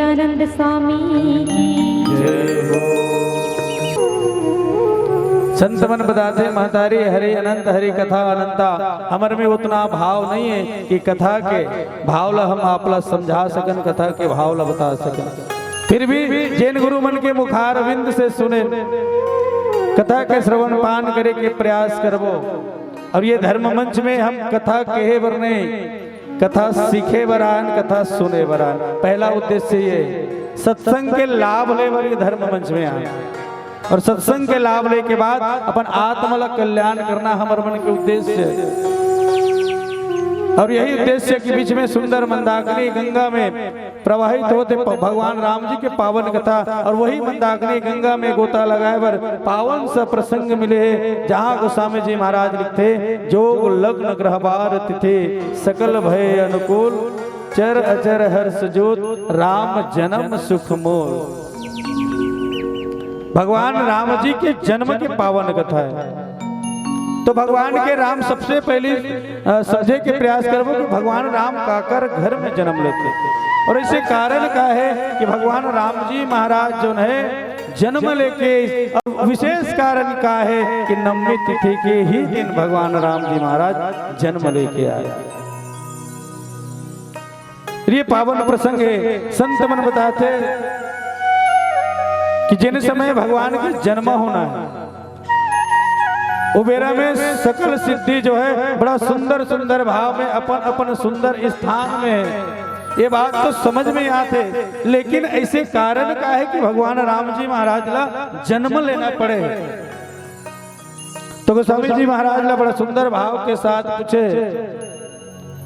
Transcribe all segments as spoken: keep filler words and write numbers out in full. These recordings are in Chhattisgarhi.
आनंद स्वामी की। संत मन बताथे, महतारी हरि अनंत, हरि कथा अनंता। हमर में उतना भाव नहीं है कि कथा के भाव ला हम आप ला समझा सकन, कथा के भाव ला बता सकन। फिर भी जेन गुरु मन के मुखारविंद से सुने, कथा के श्रवण पान करे के प्रयास करबो। और ये धर्म मंच में हम कथा कहे बर नहीं, कथा सीखे बर आन, कथा सुने बर आन। पहला उद्देश्य ये, सत्संग के लाभ ले बर ये धर्म मंच में आन। और सत्संग के लाभ ले के बाद अपन आत्मा ला कल्याण करना हमर मन के उद्देश्य। और यही उद्देश्य के बीच में सुंदर मंदाकिनी गंगा में प्रवाहित होथे प-, भगवान राम जी के पावन कथा। और वही मंदाकिनी गंगा में गोता लगाए बर पावन सा प्रसंग मिले हे, जहाँ गोस्वामी जी महाराज लिखथे, "जोग लग्न ग्रह बार तिथि, सकल भय अनुकूल, चर अचर हर्ष जोत, राम जन्म सुख मोल।" भगवान राम जी के जन्म के पावन कथा है। तो भगवान के राम सबसे पहली, अ, समझे के प्रयास करबो कि भगवान राम काकर घर में जन्म लेथे और इसे कारण का है कि भगवान राम जी महाराज जो है जन्म लेके, और विशेष कारण का है कि नवमी तिथि के ही दिन भगवान राम जी महाराज जन्म लेके आए। ये पावन प्रसंग है। संत मन बताथे कि जिन समय भगवान के जन्म होना है, ओ बेरा में सकल सिद्धि जो है बड़ा सुंदर सुंदर भाव में अपन अपन सुंदर स्थान में है। ये बात तो समझ में आथे, लेकिन ऐसे कारण का है कि भगवान राम जी महाराज ला जन्म लेना पड़े? तो गोस्वामी जी महाराज ला बड़ा सुंदर भाव के साथ पूछे।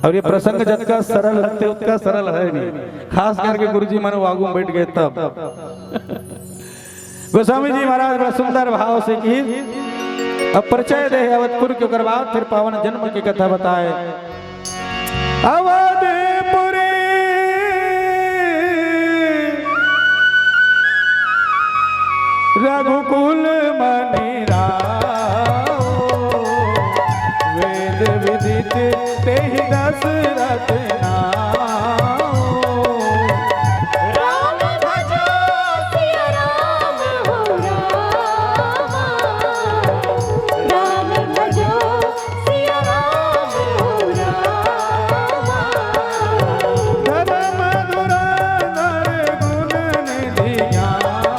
और ये प्रसंग जतका सरल लगथे, उतका सरल है नहीं, खास करके गुरुजी मन आगू में बैठ गए तब। गोस्वामी जी महाराज बड़ा सुंदर भाव से की अब परिचय दे अवधपुर के, ओकर बाद फिर पावन जन्म की कथा बताए। अवधपुरी रघुकुल मनि राव, वेद विदित तेहि दशरथ नाव। राम भजो सिया राम हो रामा, राम भजो सिया राम हो रामा। धर्म धुरंधर गुण निधि ज्ञानी,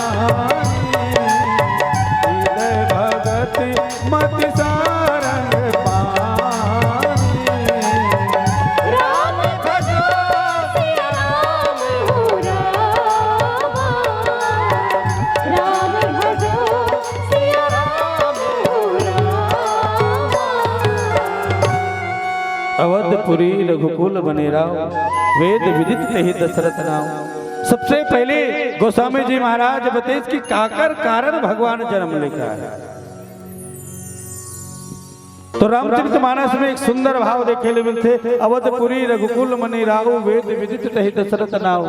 हृदय भगत मति सारंग पानी। राम भजो सिया राम हो रामा, राम भजो सिया राम हो रामा। अवधपुरी रघुकुल मनि राव, वेद विदित तेहि दशरथ नाव। सबसे पहले गोस्वामी जी महाराज बतेस कि काकर कारण भगवान जन्म लेके आए। तो रामचरित मानस में एक सुंदर भाव देखे ले मिलथे, अवधपुरी रघुकुल मनि राव, वेद विदित तेहि दशरथ नाव।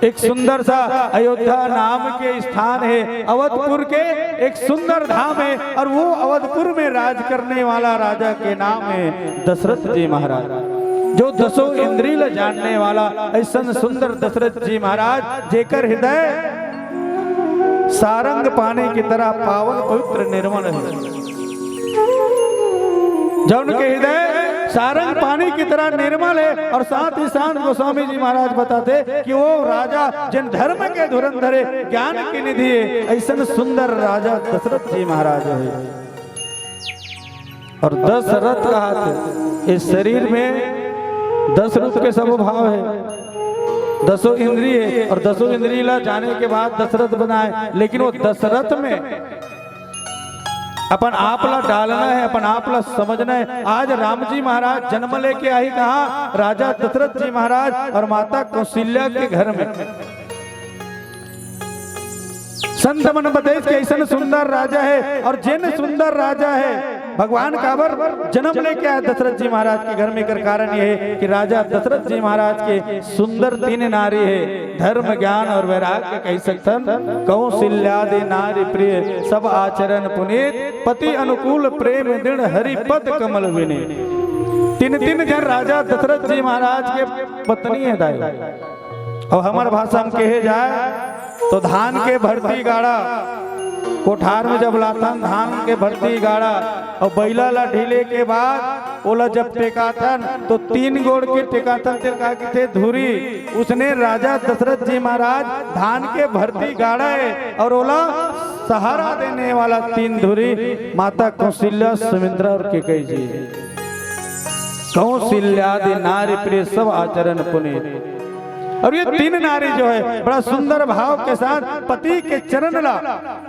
एक सुंदर सा अयोध्या नाम के स्थान है, अवधपुर के एक सुंदर धाम है, और वो अवधपुर में राज करने वाला राजा के नाम है दशरथ जी महाराज, जो दसों इंद्री ल जानने वाला ऐसन सुंदर दशरथ जी महाराज, जेकर हृदय सारंग पानी की तरह पावन, पवित्र, निर्मल है। जौन के हृदय सारंग पानी की तरह निर्मल है। और साथ ही साथ गोस्वामी जी महाराज बताथे कि वो राजा जिन धर्म के धुरंधर है, ज्ञान की निधि है, ऐसन सुंदर राजा दशरथ जी महाराज है। और दशरथ कहाथे, इस शरीर में दस रूप के सब भाव है, दसों इंद्री है, और दसों इंद्री ला जाने के बाद दशरथ बनाए, लेकिन वो दशरथ में अपन आप ला डालना है, अपन आप ला समझना है। आज राम जी महाराज जन्म लेके आही कहाँ? राजा दशरथ जी महाराज और माता कौशल्या के घर में। संत मन बताइस कि ऐसन सुंदर राजा है, और जेन सुंदर राजा है, भगवान काबर जन्म लेके आए दशरथ जी महाराज के घर में। एकर कारण ये है कि राजा दशरथ जी महाराज के सुंदर तीन नारी है, धर्म, ज्ञान और वैराग्य कहि सकथन। कौशल्यादि नारी प्रिय, सब आचरण पुनीत, पति अनुकूल प्रेम दृढ़, हरि पद कमल विनीत। तीन तीन जन राजा दशरथ जी महाराज के पत्नी है दाई। अउ हमर भाषा म कहे जाय तो धान के भर्ती गाड़ा, कोठार में जब लाथन धान के भर्ती गाड़ा, अउ बइला ला ढीले के बाद ओला जब टेकाथन तो तीन गोड़ के टेकाथन, तेला का कथे? धुरी। उसने राजा दशरथ जी महाराज धान के भर्ती गाड़ा हे अउ ओला सहारा देने वाला तीन धुरी माता कौशल्या, सुमित्रा अउ कैकेयी जी। कौशल्यादि नारी प्रिय सब आचरण पुनीत। अउ ये तीन नारी जो हे बड़ा सुंदर भाव के साथ पति के चरण ला,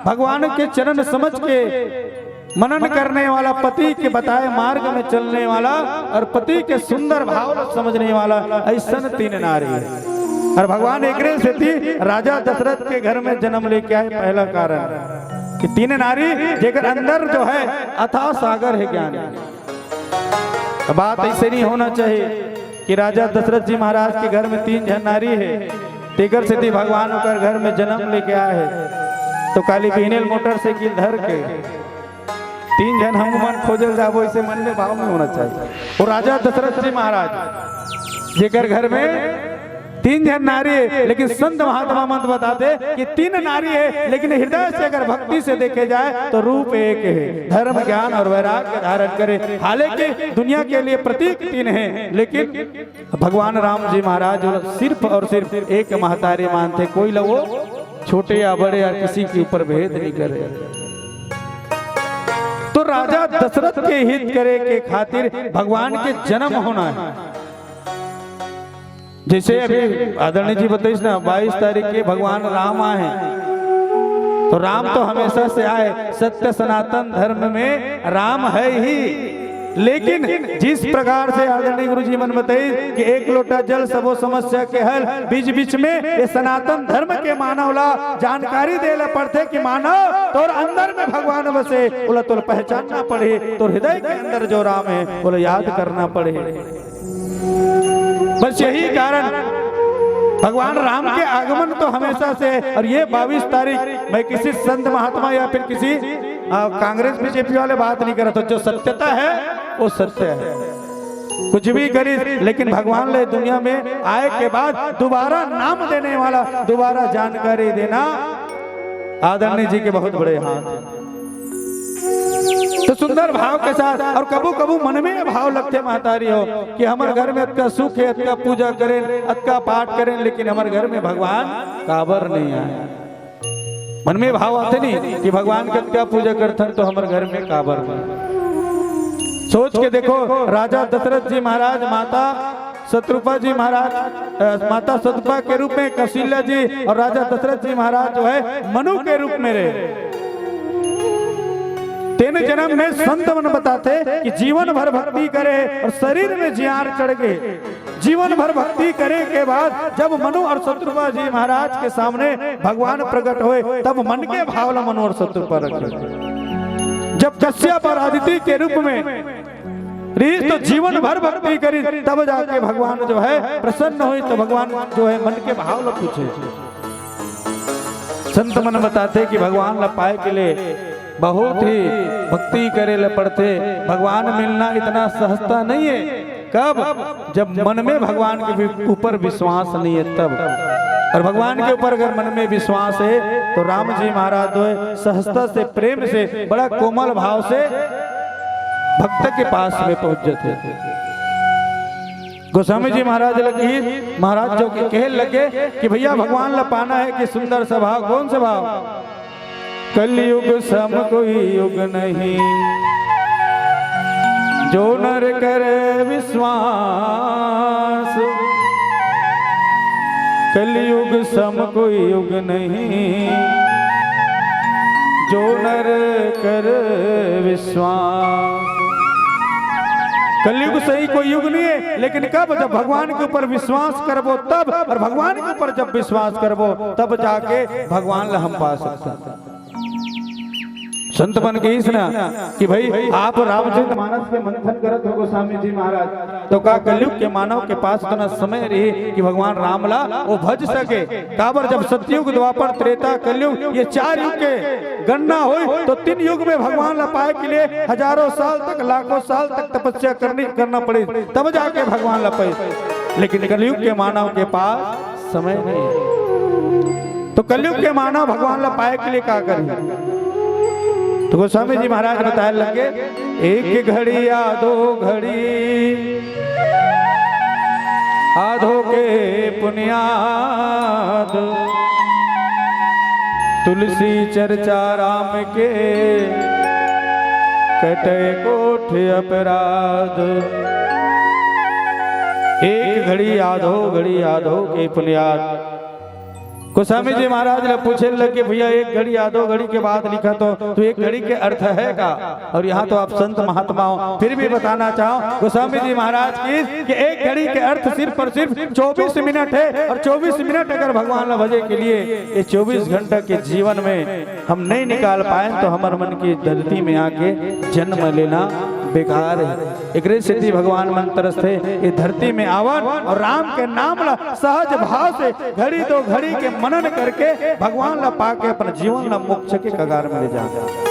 भगवान के चरण समझ के मनन करने वाला, पति के बताए मार्ग में चलने वाला अउ पति के सुंदर भाव ला समझने वाला अइसन तीन नारी हे। अउ भगवान एकरे सेती राजा दशरथ के घर में जनम लेके आय। पहला कारण कि तीन नारी जेकर अंदर जो हे अथाह सागर हे ज्ञान। अब बात अइसे नइ होना चाहिए कि राजा दशरथ जी महाराज के घर में तीन झन नारी हे, तेकर सेती भगवान ओकर घर में जनम लेके आय हे, तो काली बिहने ल मोटरसाइकिल धर के तीन झन हम मन खोजे ल जाबो, अइसे मन में भाव नइ होना चाहिए। अउ राजा दशरथ जी महाराज जेकर घर में तीन झन नारी हे, लेकिन संत महात्मा मन बताथे कि तीन नारी हे, लेकिन हृदय से अगर भक्ति से देखे जाय तो रूप एक हे, धर्म, ज्ञान अउ वैराग्य धारण करे। हालांकि दुनिया के लिए प्रतीक तीन हे, लेकिन भगवान राम जी महाराज सिर्फ अउ सिर्फ एक महतारी मानथे, कोई ला वो छोटे या बड़े या किसी के ऊपर भेद नइ करे। तो राजा दशरथ के हित करे के खातिर भगवान के जनम होना हे। जइसे अभी आदरणीय जी बताइस ना, बाईस तारीख के भगवान राम आय हे, तो राम तो हमेशा से आय, सत्य सनातन धर्म में राम हे ही। लेकिन जिस प्रकार से आदरणीय गुरु जी मन बताइस कि एक लोटा जल सबो समस्या के हल, बीच बीच में ये सनातन धर्म के मानव ला जानकारी दे ला पड़थे कि मानव तोर अंदर में भगवान बसे, ओला तोला पहचानना पड़ही, तोर हृदय के अंदर जो राम हे ओला याद करना पड़ही। बस यही कारण भगवान राम के आगमन तो हमेशा से, अउ ये बाईस तारीख मैं किसी संत महात्मा या फिर किसी, आ, कांग्रेस बीजेपी वाले बात नइ करत हों, जो सत्यता हे वो सत्य हे। कुछ भी करिस, लेकिन भगवान ला दुनिया में आय के बाद दोबारा नाम देने वाला, दोबारा जानकारी देना आदरणीय जी के बहुत बड़े हाथ हे। तो सुंदर भाव के साथ, अउ कभू कभू मन में ये भाव लगथे महतारी हो कि हमर घर में अतका सुख हे, अतका पूजा करेन, अतका पाठ करेन, लेकिन हमर घर में भगवान काबर नइ आय? मन में भाव आथे नहीं कि भगवान के अतका पूजा करथन तो हमर घर में काबर नइ आय? सोच के देखो, राजा दशरथ जी महाराज, माता शतरूपा जी महाराज, अ, माता शतरूपा के रूप में कौशल्या जी अउ राजा दशरथ जी महाराज जो हे मनु के रूप में रहे। तेन जनम में संत मन बताथे कि जीवन भर भक्ति करे अउ शरीर में जियार चढ़ गे। जीवन भर भक्ति करे के बाद जब मनु अउ शतरूपा जी महाराज के सामने भगवान प्रकट होय, तब मन के भाव ला मनु अउ शतरूपा रखे। जब कश्यप अउ अदिति के रूप में रिहिस तो जीवन भर भक्ति करिस, तब जाके भगवान जो हे प्रसन्न होइस, तो भगवान जो हे मन के भाव ला पूछे। संत मन बताथे कि भगवान ला पाए के लिए बहुत ही भक्ति करे ला पड़थे। भगवान मिलना इतना सहजता नइ हे। कब? जब मन में भगवान के वि-, ऊपर विश्वास नइ हे तब। अउ भगवान के ऊपर अगर मन में विश्वास हे तो राम जी महाराज जो हे सहजता से, प्रेम से, बड़ा कोमल भाव से भक्त के पास में पहुंच जाथे। गोस्वामी जी महाराज लगी, महाराज जो कहे लगे कि भैया, भगवान ला पाना हे कि सुंदर सा भाव, कौन सा भाव? कलयुग सम कोई युग नहीं, जो नर करे विश्वास। कलयुग सम कोई युग नहीं, जो नर कर विश्वास। कलयुग सही कोई युग नइ हे, लेकिन कब? जब भगवान के ऊपर विश्वास करबो तब, अउ भगवान के ऊपर जब विश्वास करबो तब जाके भगवान ला हम पा सकथन। संत मन कहिस ना कि भाई, आप रामचरित मानस के मंथन करत हो गोस्वामी जी महाराज, तो का कलयुग के मानव के पास इतना समय रही कि भगवान राम ला वो भज सके? काबर, जब सतयुग, द्वापर, त्रेता, कलयुग, ये चार युग के गणना होई तो तीन युग में भगवान ला पाए के लिए हजारों साल तक, लाखों साल तक तपस्या करनी, करना पड़े, तब जाके भगवान ला पाए। लेकिन कलयुग के मानव के पास समय नहीं है। तो कलयुग के मानव भगवान ला पाए के लिए का करी? तो गोस्वामी जी महाराज बताए लगे, एक घड़ी या दो घड़ी आधो के पुनियाद, तुलसी चर्चा राम के कटे कोठ अपराध। एक घड़ी आधो घड़ी आधो के पुनियाद। गोस्वामी जी महाराज ला पूछे लगे, भैया, एक घड़ी आधो घड़ी के बात लिखत हो, तो एक घड़ी के अर्थ है का? और यहाँ तो आप संत महात्मा हो, फिर भी बताना चाहो गोस्वामी जी महाराज की कि एक घड़ी के अर्थ सिर्फ और सिर्फ चौबीस मिनट है, और चौबीस मिनट अगर भगवान ला भजे के लिए ये चौबीस घंटा के जीवन में हम नहीं निकाल पाए तो हमर मन की धरती में आके जन्म लेना बेकार है। एकरे सेती भगवान मन तरसथे, ये धरती में आवन और राम के नाम ला सहज भाव से घड़ी दो घड़ी के मनन करके भगवान ला पाके अपन जीवन ला मोक्ष के कगार में ले जाना।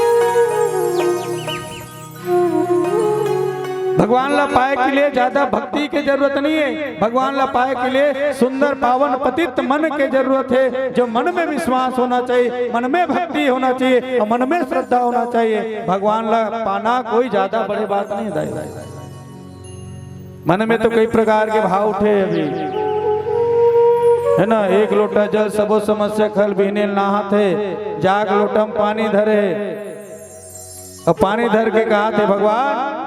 भगवान ला पाए के लिए ज्यादा भक्ति के जरूरत नहीं है। भगवान ला पाए के लिए सुंदर पावन पतित मन के जरूरत है, जो मन में विश्वास होना चाहिए, मन में भक्ति होना चाहिए और मन में श्रद्धा होना चाहिए। भगवान ला पाना कोई ज्यादा बड़े बात नहीं है दाई। मन में तो कई प्रकार के भाव उठे अभी, है ना? एक लोटा जल सबो समस्या खल, बिहने नहात हे, जाग लोटा में पानी धरे, अब पानी धर के कहाथे, भगवान,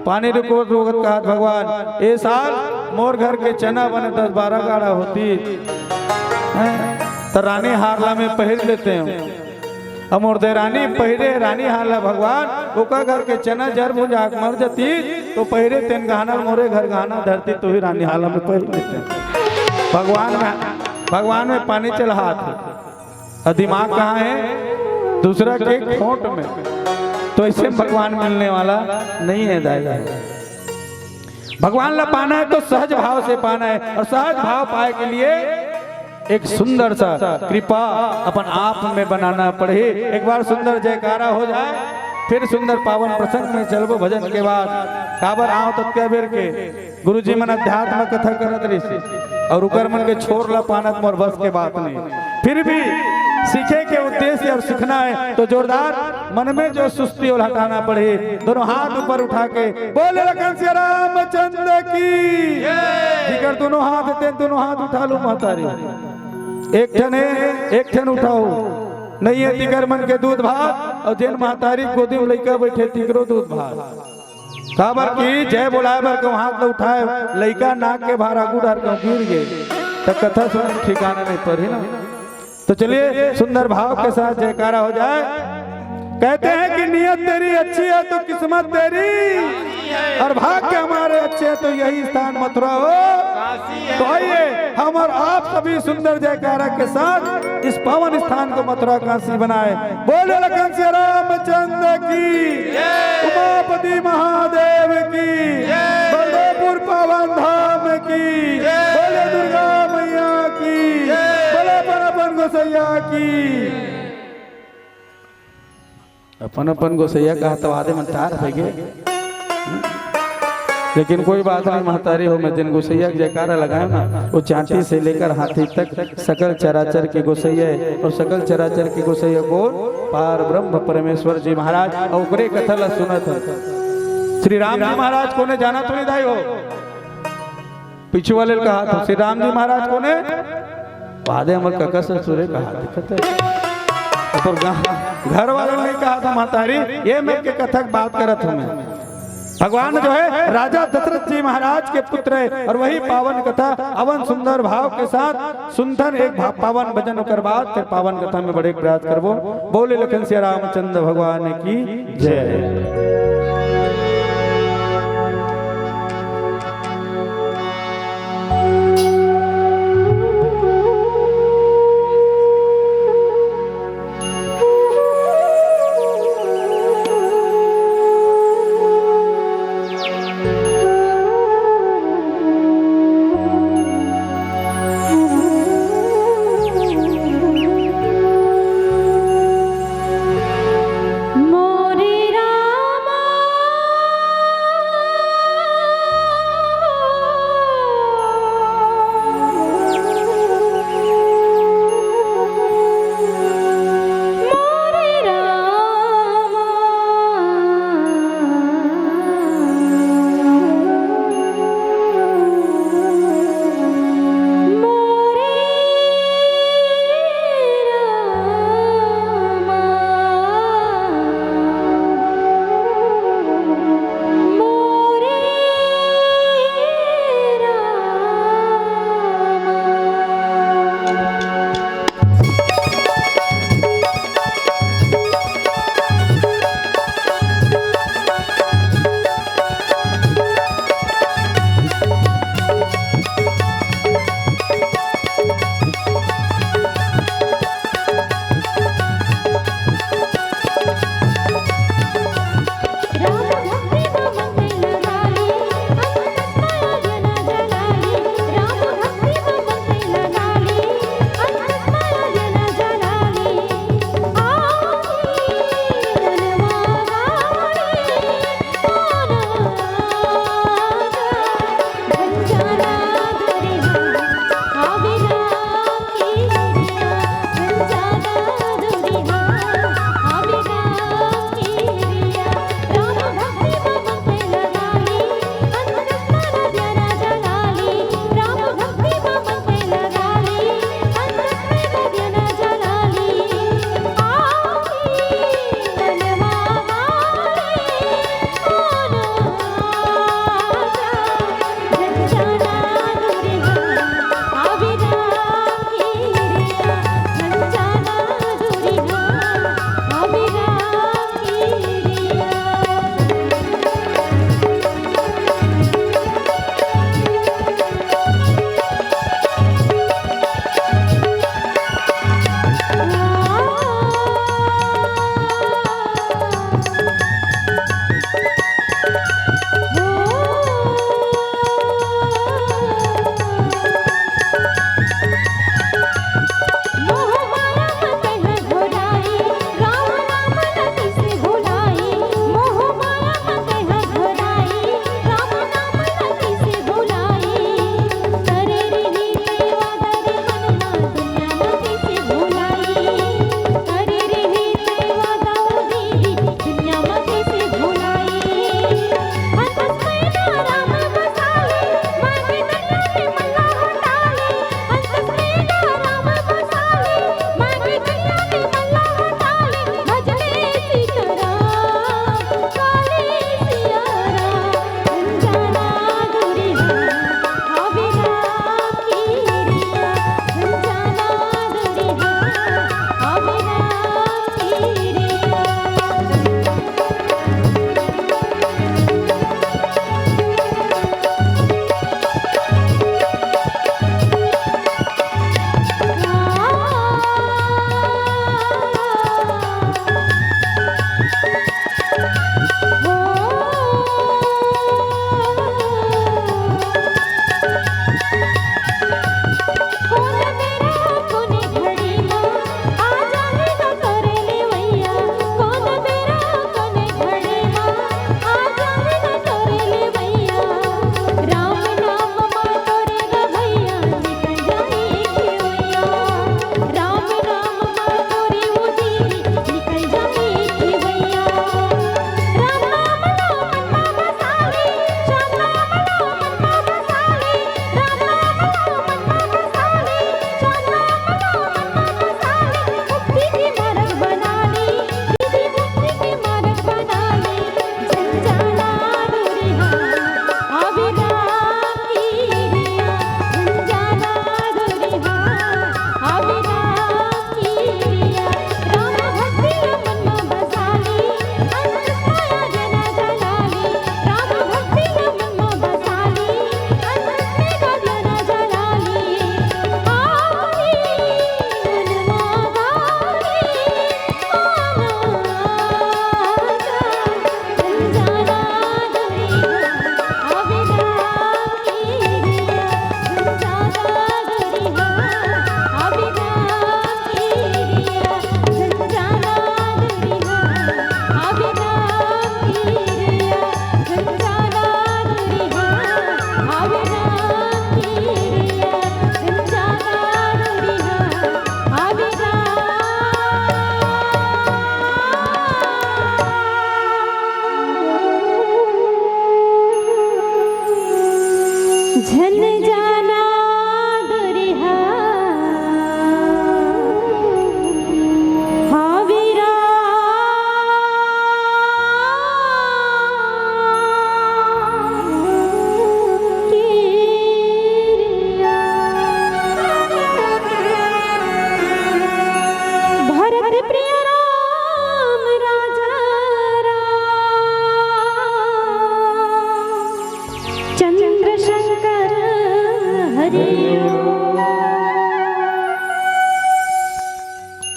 पानी रुको, रुको, कहाथे, भगवान, ए साल मोर घर के चना बने दस बारह गाड़ा होतिस, हैं? त रानी हार ला मैं पहिर लेतेंव। अब मोर देरानी पहिरे रानी हार ला, भगवान, ओकर घर के चना जर भुंजा के मर जतिस, तो पहिरे तेन गहना ल मोरे घर गहना धरतिस, तो ही रानी हार ला मैं पहिर लेतेंव। भगवान में, भगवान में पानी चढ़ाथे। और दिमाग कहाँ है? दूसरा के खोट में। तो ऐसे में भगवान मिलने वाला नहीं है दाई। भगवान ला पाना है तो सहज भाव से पाना है, और सहज भाव पाए के लिए एक सुंदर सा कृपा अपन आप में बनाना पड़ही। एक बार सुंदर जयकारा हो जाए, फिर सुंदर पावन प्रसंग में चलबो भजन के बाद। काबर आंव ततका बेर के गुरुजी मन अध्यात्म कथा करत रहिस और उकर मन के छोर ला पानत मोर बस के बात नहीं। फिर भी सीखे के उद्देश्य और सीखना है तो जोरदार मन में जो सुस्ती ओला हटाना पड़ही। दोनों हाथ ऊपर उठा के बोले लखन सिया रामचंद्र की। जिकर दोनों हाथ ते दोनों हाथ उठा लो महतारी। एक ठन है, एक ठन उठाओ। नहीं है तिकर मन के दूध भात और जेन महतारी गोदी में लइका बैठे तिकरो दूध भात। काबर कि जय बोलाए बर कहूं हाथ ल उठाए, लइका नाक के भार आगू डार कहूं गिर गे, त कथा सुने ठिकाना नहीं पड़ही ना। तो चलिए सुंदर भाव के साथ जयकारा हो जाए। कहते हैं कि नियत तेरी अच्छी है तो किस्मत तेरी, और भाग्य हमारे अच्छे हैं तो यही स्थान मथुरा हो। तो आइए हम और आप सभी सुंदर जयकारा के साथ इस पावन स्थान को मथुरा काशी बनाए। बोले लखन सिया रामचंद्र की, उमापति महादेव की, बलदेवपुर पावन धाम की, बोले दुर्गा मैया की, बोले अपन अपन गोसैया की। अपन अपन गोसैया कहा तो आदे मन तार हो गे। लेकिन कोई बात नहीं महतारी हो, मैं जिन गोसैया के जयकारा लगाए ना, वो चांटी से लेकर हाथी तक सकल चराचर के गोसैया है, और सकल चराचर के गोसैया कौन? पार ब्रह्म परमेश्वर जी महाराज। और ओकरे कथा ला सुनत है श्री राम जी महाराज। कोने जाना तो नहीं दाई हो? पीछू वाले ल कहा था, श्री राम जी महाराज कोने? वादे हमर कका ससुरे कहा, दिखत है। पर गा-, घर वाले नहीं कहा था महतारी, ये मैं के कथा की बात करत हूँ मैं। भगवान जो है राजा दशरथ जी महाराज के पुत्र है, और वही पावन कथा अवन सुंदर भाव के साथ सुनथन एक भा-, पावन भजन, ओकर बाद फिर पावन कथा में बड़े प्रयास करबो। बोले लखन सिया रामचंद्र भगवान की जय।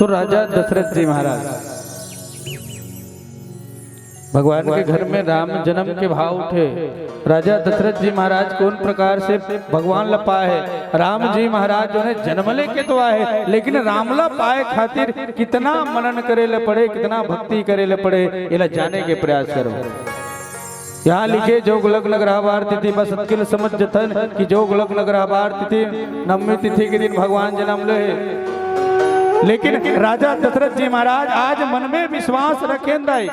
राजा दशरथ जी महाराज, भगवान के घर में राम जन्म के भाव उठे। राजा दशरथ जी महाराज कौन प्रकार से भगवान ला पाए हे? राम जी महाराज जो है जन्म लेके तो आए हे, लेकिन राम ला पाए खातिर कितना मनन करे ले पड़े, कितना भक्ति करे ले पड़े, एला जाने के प्रयास करो। यहाँ लिखे, "जो गोलक नगराबार तिथि बस अतकिल समझ जथन कि जो गोलक नगराबार तिथि नवमी तिथि के दिन भगवान जन्म ले।" लेकिन राजा दशरथ जी महाराज आज मन में विश्वास रखेन दाई,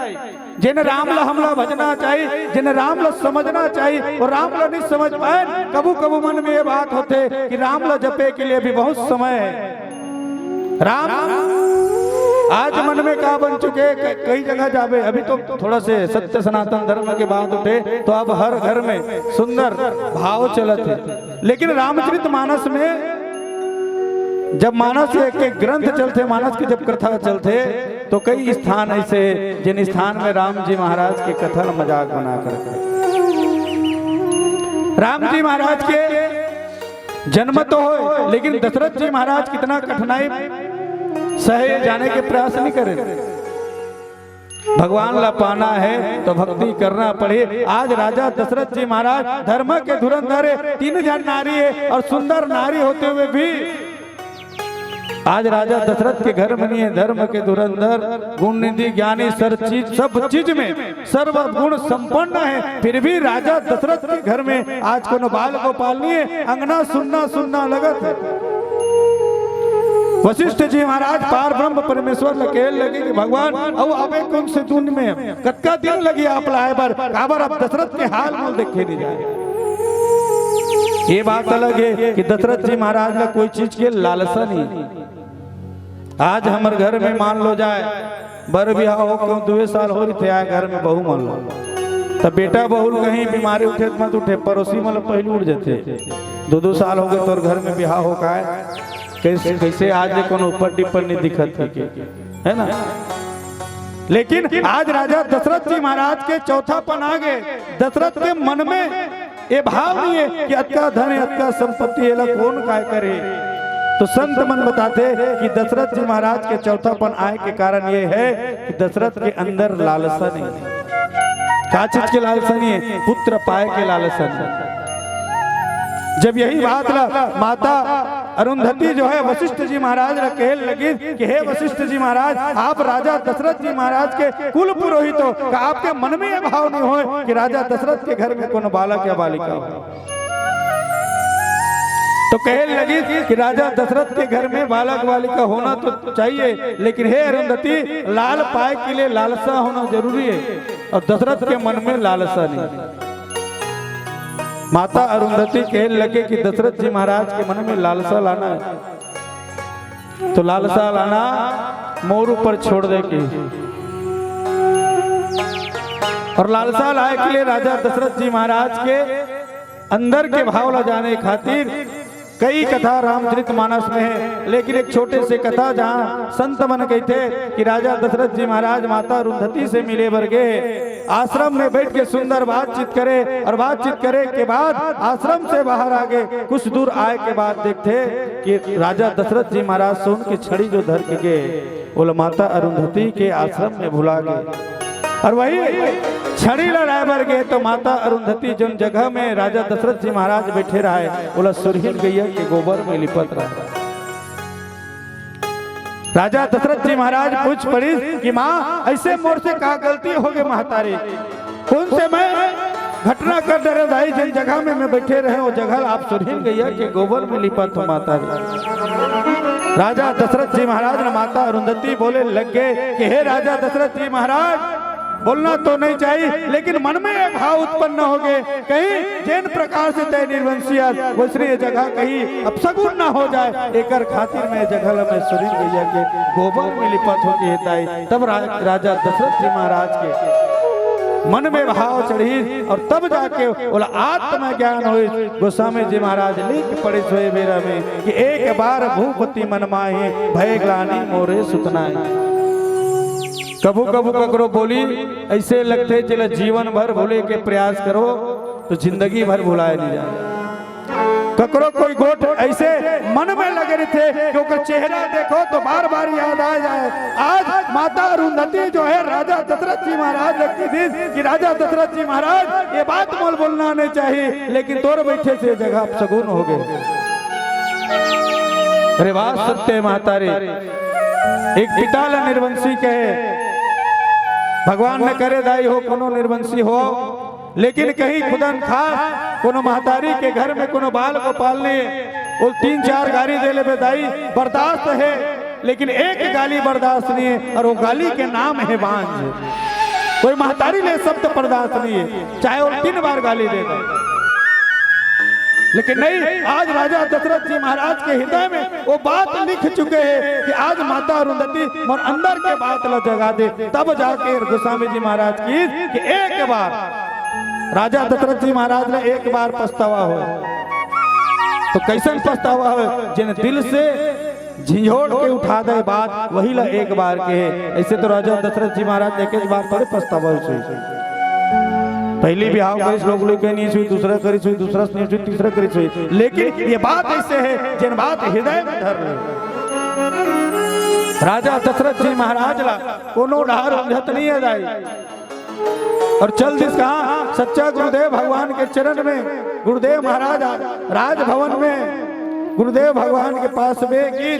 जेन राम ला हमला भजना चाहिए, जेन राम ला समझना चाहिए, वो राम ला नहीं समझ पाए। कभू कभू मन में ये बात होते कि राम ला जपे के लिए भी बहुत समय है। राम आज मन में का बन चुके, क-, कई जगह जाबे। अभी तो थोड़ा से सत्य सनातन धर्म के बात उठे, तो अब हर घर में सुंदर भाव चलत हे। लेकिन रामचरित मानस में जब मानस एक, एक ग्रंथ चलथे, मानस की जब कथा चलथे, तो कई स्थान ऐसे, जिन स्थान में राम जी महाराज के कथा ल मजाक बना कर, राम जी महाराज के जन्म तो होय, लेकिन दशरथ जी महाराज कितना कठिनाई सहे, ये जाने के प्रयास नहीं करे। भगवान ला पाना है तो भक्ति करना पड़े। आज राजा दशरथ जी महाराज धर्म के धुरंधर है, तीन जन नारी है और सुंदर नारी होते हुए भी आज राजा दशरथ के घर में नहीं है, धर्म के धुरंधर, गुण निधि ज्ञानी, सर चीज, सब चीज में सर्वगुण संपन्न है, फिर भी राजा दशरथ के घर में आज कोनो बाल गोपाल नहीं है, अंगना सुन्ना सुन्ना लगत है। वशिष्ठ जी महाराज पार ब्रह्म परमेश्वर ल कहे लगे कि भगवान, अउ अबे कौन से दिन में, कतका दिन लगी आप लाए बर, काबर आप दशरथ के हाल मोल देखे नहीं जाए। ये बात अलग है कि दशरथ जी महाराज ला कोई चीज के लालसा नहीं। आज हमर घर में मान लो जाए, बर बिहाव हो के दुए साल हो रहिथे, आए घर में बहू मन लो, त बेटा बहू कहीं बीमारी उठे त मत उठे, पड़ोसी मन ला पहिली उठ जाथे। दो दो साल हो गए तोर घर में बिहाव हो का है, कैसे, कैसे आज ले कोनो ऊपर टिप्पर नहीं दिखत हे के, है ना? लेकिन आज राजा दशरथ जी महाराज के चौथापन आ गए। दशरथ के मन में ये भाव नहीं है कि अतका धन है, अतका संपत्ति, एला कौन काय करे। तो संत मन बताथे कि दशरथ जी महाराज के चौथापन आए के कारण ये है कि दशरथ के अंदर लालसा नहीं है। का चीज के लालसा नहीं है? पुत्र पाए के लालसा नहीं है। जब यही बात ला माता अरुंधति जो है वशिष्ठ जी महाराज ला कहे लगी कि हे वशिष्ठ जी महाराज, आप राजा दशरथ जी महाराज के कुल पुरोहित हो, का आपके मन में ये भाव नहीं होए कि राजा दशरथ के घर में कोनो बालक या बालिका हो? तो कहे लगी कि राजा दशरथ के घर में बालक बालिका होना तो चाहिए, लेकिन हे अरुंधति, लाल पाए के लिए लालसा होना जरूरी है, और दशरथ के मन में लालसा नहीं। माता अरुंधति कहे लगे कि दशरथ जी महाराज के मन में लालसा लाना है, तो लालसा लाना मोर ऊपर छोड़ दे के। और लालसा लाए के लिए राजा दशरथ जी महाराज के अंदर के भाव ला जाने खातिर कई कथा रामचरित मानस में है, लेकिन एक छोटे से कथा जहाँ संत मन कहते कि राजा दशरथ जी महाराज माता अरुंधति से मिले बर गए, आश्रम में बैठ के सुंदर बातचीत करे और बातचीत करे के बाद आश्रम से बाहर आ गए। कुछ दूर आए के बाद देखते कि राजा दशरथ जी महाराज सोन की छड़ी जो धर के गए, ओला माता अरुंधति के आश्रम में भुला गए। और वही छड़ी ला लाए बर गए तो माता अरुंधति जोन जगह में राजा दशरथ जी महाराज बैठे रहे, ओला सुरहीन गैया के गोबर में लिपत रहे। राजा दशरथ जी महाराज पूछ पड़िस कि माँ, ऐसे मोर से का गलती हो गई महतारी? कौन से मैं घटना कर डरे दाई, जिन जगह में मैं बैठे रहे, वो जगह आप सुरहीन गैया के गोबर में लिपत हो महतारी। राजा दशरथ जी महाराज ने माता अरुंधति बोले लग गए कि हे राजा दशरथ जी महाराज, बोलना तो नहीं चाहिए, लेकिन मन में ये भाव उत्पन्न हो गए, कहीं जेन प्रकार से तय निर्वंशिया वैसने ये जगह कहीं अपशगुन ना हो जाए, एकर खातिर मैं जगह ल मैं सुरहीन गैया के गोबर में लिपत हो के हेताई। तब रा-, राजा दशरथ जी महाराज के मन में भाव चढ़ी और तब जाके ओला आत्मज्ञान होइस। गोस्वामी जी महाराज लिख पड़े सोए बेरा में कि एक बार भूपति मन माही, भय ग्लानि मोरे सुत नाहीं। कभू कभू ककरो बोली ऐसे लगथे, जेला जीवन भर भूले के प्रयास करो तो जिंदगी भर भुलाए नहीं जाए। ककरो कोई गोठ ऐसे मन में लगे रहिथे कि ओकर चेहरा देखो तो बार बार याद आ जाए। आज माता अरुंधति जो है राजा दशरथ जी महाराज ल कहि दिस कि राजा दशरथ जी महाराज, ये बात मोल बोलना नहीं चाहिए, लेकिन तोर बैठे से जगह अपसगुन हो गए। अरे वाह सत्य माता रे, एक पिता ला निर्वंशी कहे, भगवान न करे दाई हो कोनो निर्वंशी हो, लेकिन कहीं खुदा न खास कोनो महतारी के घर में कोनो बाल को पालने, वो तीन चार गाली दे लेबे दाई, बर्दाश्त है, लेकिन एक गाली बर्दाश्त नहीं है, और वो गाली के नाम है बांझ। कोई महतारी ले शब्द बर्दाश्त नहीं है, चाहे वो तीन बार गाली दे दे। लेकिन नहीं, आज राजा दशरथ जी महाराज के हृदय में वो बात लिख चुके हैं कि आज माता अरुंधति मोर अंदर के बात ला जगा दे, तब जाके गोस्वामी जी महाराज की कि एक बार राजा दशरथ जी महाराज ला एक बार पछतावा हो। तो कैसन पछतावा हो? जिन दिल से झिझोड़ के उठा दे बात, वही ला एक बार कहे। ऐसे तो राजा दशरथ जी महाराज एक एक बार थोड़े पछतावा होइस। पहली बिहाव करिस, लोग लोग के नहीं हुई, दूसरा करिस हुई, दूसरा नहीं हुई, तीसरा करिस हुई, लेकिन ये बात ऐसे है जिन बात हृदय में धर ले। राजा दशरथ जी महाराज ला कोनो डहर उलझत नहीं है दाई। और चल दिस कहाँ? सच्चा गुरुदेव भगवान के चरण में, गुरुदेव महाराज राजभवन में गुरुदेव भगवान के पास में की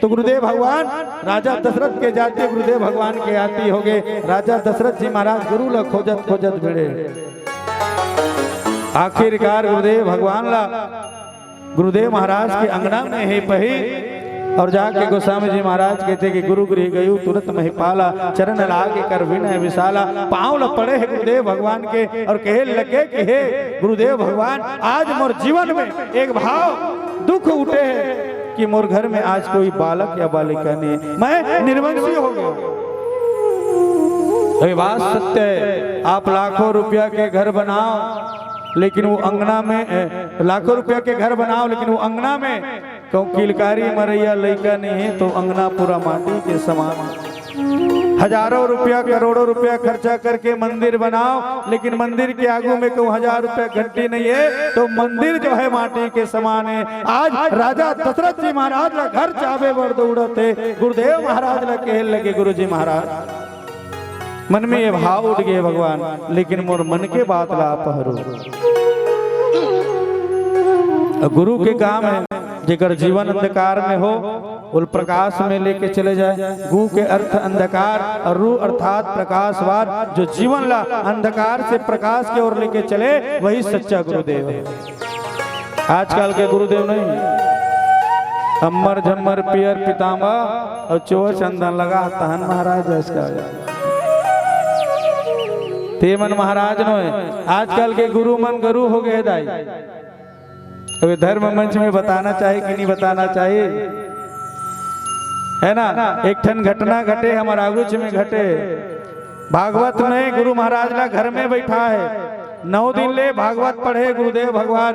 तो गुरुदेव भगवान राजा दशरथ के जाति गुरुदेव भगवान के आति हो गए। राजा दशरथ जी महाराज गुरु ला खोजत खोजत भिड़े। आखिरकार गुरुदेव भगवान ला गुरुदेव महाराज के अंगना में हे पही और जाके गोस्वामी जी महाराज कहते कि गुरु गृह गयु तुरत महिपाला, चरण लागे कर विनय विशाला। पाँव ल पड़े हे गुरुदेव भगवान के और कहे लगे कि हे गुरुदेव भगवान, आज मोर जीवन में एक भाव दुख उठे हे कि मोर घर में आज कोई बालक या बालिका नहीं, मैं निर्वंशी हो गया। ये बात सत्य है। आप लाखों रुपया के घर बनाओ, लेकिन वो अंगना में, ए, लाखों रुपया के घर बनाओ, लेकिन वो अंगना में कहूँ किलकारी मरैया लइका नहीं है तो अंगना पूरा माटी के समान। हजारों रुपया, करोड़ों रुपया खर्चा करके मंदिर बनाओ, लेकिन मंदिर के आगू में कहूँ हजार रुपया घंटी नहीं है तो मंदिर जो है माटी के समान है। आज राजा दशरथ जी महाराज ला घर चाबे बर दौड़त हे, गुरुदेव महाराज ला कहे लगे, गुरु जी महाराज, मन में ये भाव उठ गए भगवान, लेकिन मोर मन के बात ला आप हरू। गुरु के काम है, जेकर जीवन अंधकार में हो, ओला प्रकाश में लेके चले जाए। गु के अर्थ अंधकार और रु अर्थात प्रकाशवान, जो जीवन ला अंधकार से प्रकाश के ओर लेके चले, वही सच्चा गुरुदेव है। आजकल के गुरुदेव नहीं, अम्मर झम्मर पियर पीताम्बर और चोर चंदन लगा तहन महाराज जस का। ते मन महाराज नो है। आजकल के गुरु मन गुरु हो गए दाई। अबे धर्म मंच में बताना चाहिए कि नहीं बताना चाहिए, है ना? एक ठन घटना घटे, हमर आगुच में घटे। भागवत में गुरु महाराज ला घर में बैठा है, नौ दिन ले भागवत पढ़े गुरुदेव भगवान।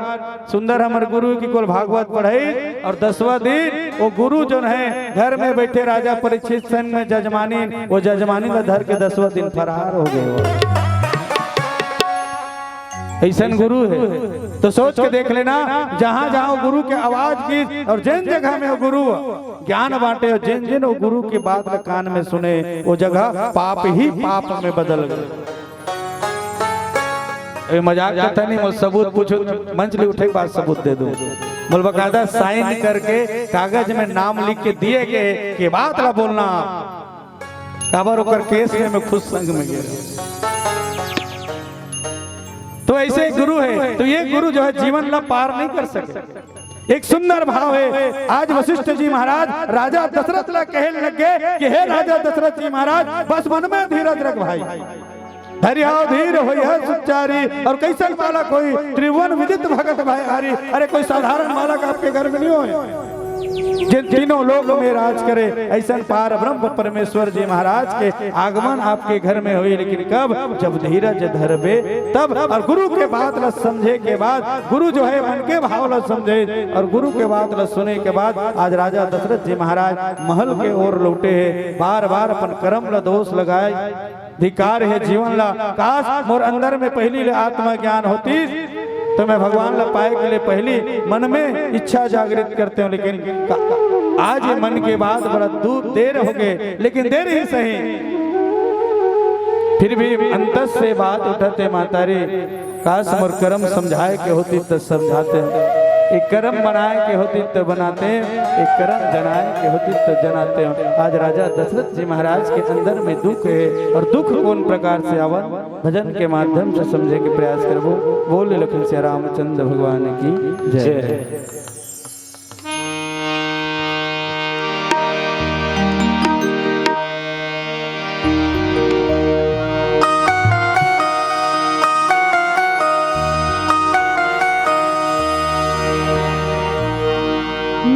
सुंदर हमर गुरु की कुल भागवत पढ़ई और दसवां दिन वो गुरु जोन है घर में बैठे राजा परीक्षित संग में जजमानी, वो जजमानी ला धर के दसवां दिन फरार हो गए। ऐसन गुरु है तो सोच के देख लेना, जहां जहां गुरु के आवाज की और जिन जगह में वो गुरु ज्ञान बांटे और जिन जिन वो गुरु की बात ला कान में सुने, वो जगह पाप ही पाप में बदल गए। ए, मजाक करता नहीं, मोर सबूत पूछो, मंच ले उठे के बाद सबूत दे दो। मोर बकायदा साइन करके कागज में नाम लिख के दिए गए कि बात ला बोलना आप। काबर ओकर केस में मैं खुद संग में गया। तो ऐसे गुरु है, तो ये गुरु जो है जीवन ला पार नहीं कर सके। एक सुंदर भाव है। आज वशिष्ठ जी महाराज राजा दशरथ ला कहे लग गए कि हे राजा दशरथ जी महाराज, बस मन में धीरज रख भाई, धरियाव धीर होइह सुखचारी। और कैसन माला कोई त्रिभुवन विदित भगत भाई हरी। अरे कोई साधारण माला का आपके घर में नहीं हो, जिन तीनों लोक में राज करे, ऐसन पार ब्रह्म परमेश्वर जी महाराज के आगमन आपके घर में होई। लेकिन कब? जब धीरज धरबे तब। और गुरु के बात ला समझे के बाद, गुरु जो है मन के भाव ला समझे और गुरु के बात ला सुने के बाद आज राजा दशरथ जी महाराज महल के ओर लौटे हैं। बार बार अपन कर्म ला दोष लगाए, धिक्कार हे जीवन ला। काश मोर अंदर में पहली ले आत्मज्ञान होतिस, तो मैं भगवान ला पाए के लिए पहली मन में इच्छा जागृत करते हूँ, लेकिन का-, आज ये मन के बात बड़ा दूर देर हो गए, लेकिन देर ही सही। फिर भी अंतस से बात उठते, मातारी, काश मोर करम समझाए के होती तो समझाते, एक करम बनाए के होती तो बनाते, एक करम जनाए के होती तो जनाते। आज राजा दशरथ जी महाराज के अंदर में दुख है, और दुख कौन प्रकार से आवन, भजन के माध्यम से समझे के प्रयास करबो। बोल लखन सिया रामचंद्र भगवान की जय। जय।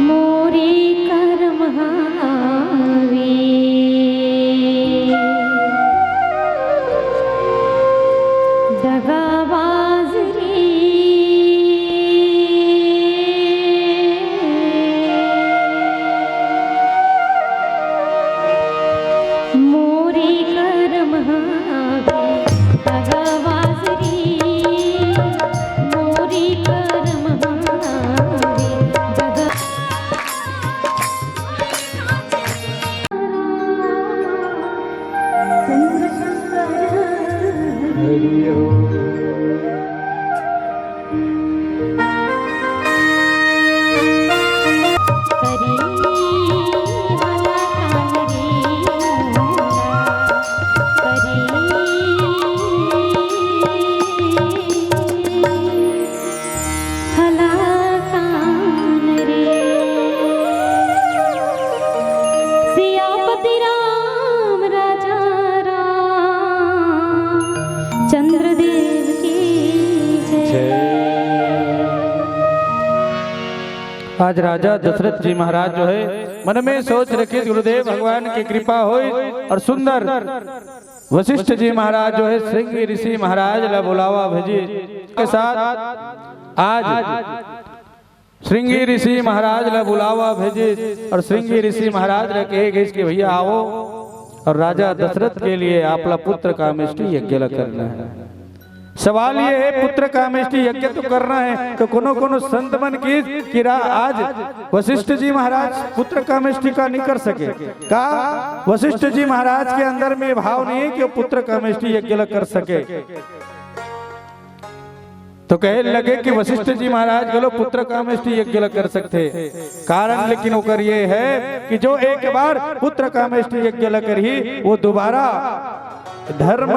मोरी करम हावे दगाबाज रे। मोरी करम हावे दगाबाज रे, मोरी करम हावे दगा हला कान रे। सियापति राम राजा राम चंद्रदेव की जय। आज राजा दशरथ जी महाराज जो है, मन में सोच रखिस गुरुदेव भगवान की कृपा होई और सुंदर वशिष्ठ जी महाराज जो है, श्रृंगी ऋषि महाराज ला बुलावा भेजिस। के साथ आज श्रृंगी ऋषि महाराज ला बुलावा भेजिस और श्रृंगी ऋषि महाराज ला कहे गइस कि भैया आओ, और राजा दशरथ के लिए आपला पुत्र कामेष्टि यज्ञ ला करना है। सवाल ये है, पुत्र कामेष्टि यज्ञ तो करना है, तो कोनो कोनो संत मन कहिस कि रा-, आज वशिष्ठ जी महाराज पुत्र कामेष्टि का नहीं कर सके। का वशिष्ठ जी महाराज के अंदर में भाव नहीं है कि वो पुत्र कामेष्टि यज्ञ ला कर सके? तो कहे लगे कि वशिष्ठ जी महाराज घलो पुत्र कामेष्टि यज्ञ ला कर सकथे। कारण लेकिन ओकर ये है कि जो एक बार पुत्र कामेष्टि यज्ञ ला करही, वो दोबारा धर्म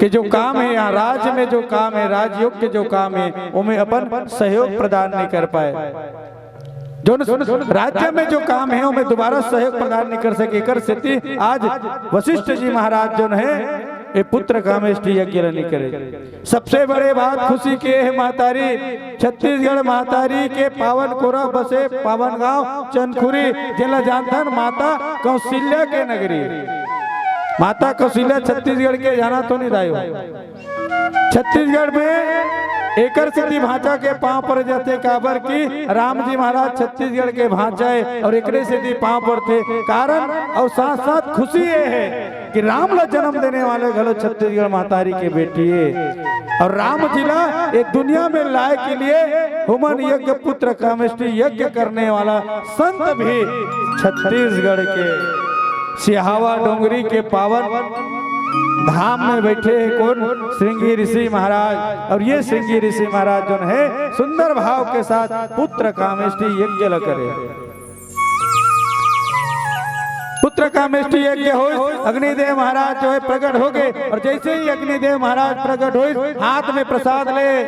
के जो काम है, यहाँ राज्य में जो काम है, राजयोग के जो काम है, ओमे अपन सहयोग प्रदान नहीं कर पाए। जोन राज्य में जो काम है, ओमे दोबारा सहयोग प्रदान नहीं कर सके। एकर सेती आज वशिष्ठ जी महाराज जोन है, ये पुत्र कामेष्टि यज्ञ ला नहीं करे। सबसे बड़े बात खुशी के है महतारी, छत्तीसगढ़ महतारी के पावन कोरा बसे पावन गांव चनखुरी, जेला जानथन माता कौशल्या के नगरी। माता कौशल्या छत्तीसगढ़ के, जाना तो नहीं दाई हो। छत्तीसगढ़ में एकर सेती भांचा के पांव पर जाथे, काबर कि राम जी महाराज छत्तीसगढ़ के भांचा है और एकरे सेती पांव परथे। कारण और साथ साथ खुशी ये है कि राम ला जन्म देने वाले घलो छत्तीसगढ़ महतारी के बेटी है। और राम जी ला ये दुनिया में लाए के लिए हुमन यज्ञ, पुत्र कामेष्टि यज्ञ करने वाला संत भी छत्तीसगढ़ के सिहावा डोंगरी के पावन धाम में बैठे हैं कौन? श्रृंगी ऋषि महाराज। और ये श्रृंगी ऋषि महाराज जोन है, सुंदर भाव के साथ पुत्र कामेष्टि यज्ञ ला करे। पुत्र कामेष्टि यज्ञ होइस, अग्निदेव महाराज जो है प्रकट हो गए, और जैसे ही अग्निदेव महाराज प्रकट होइस, हाथ में प्रसाद ले,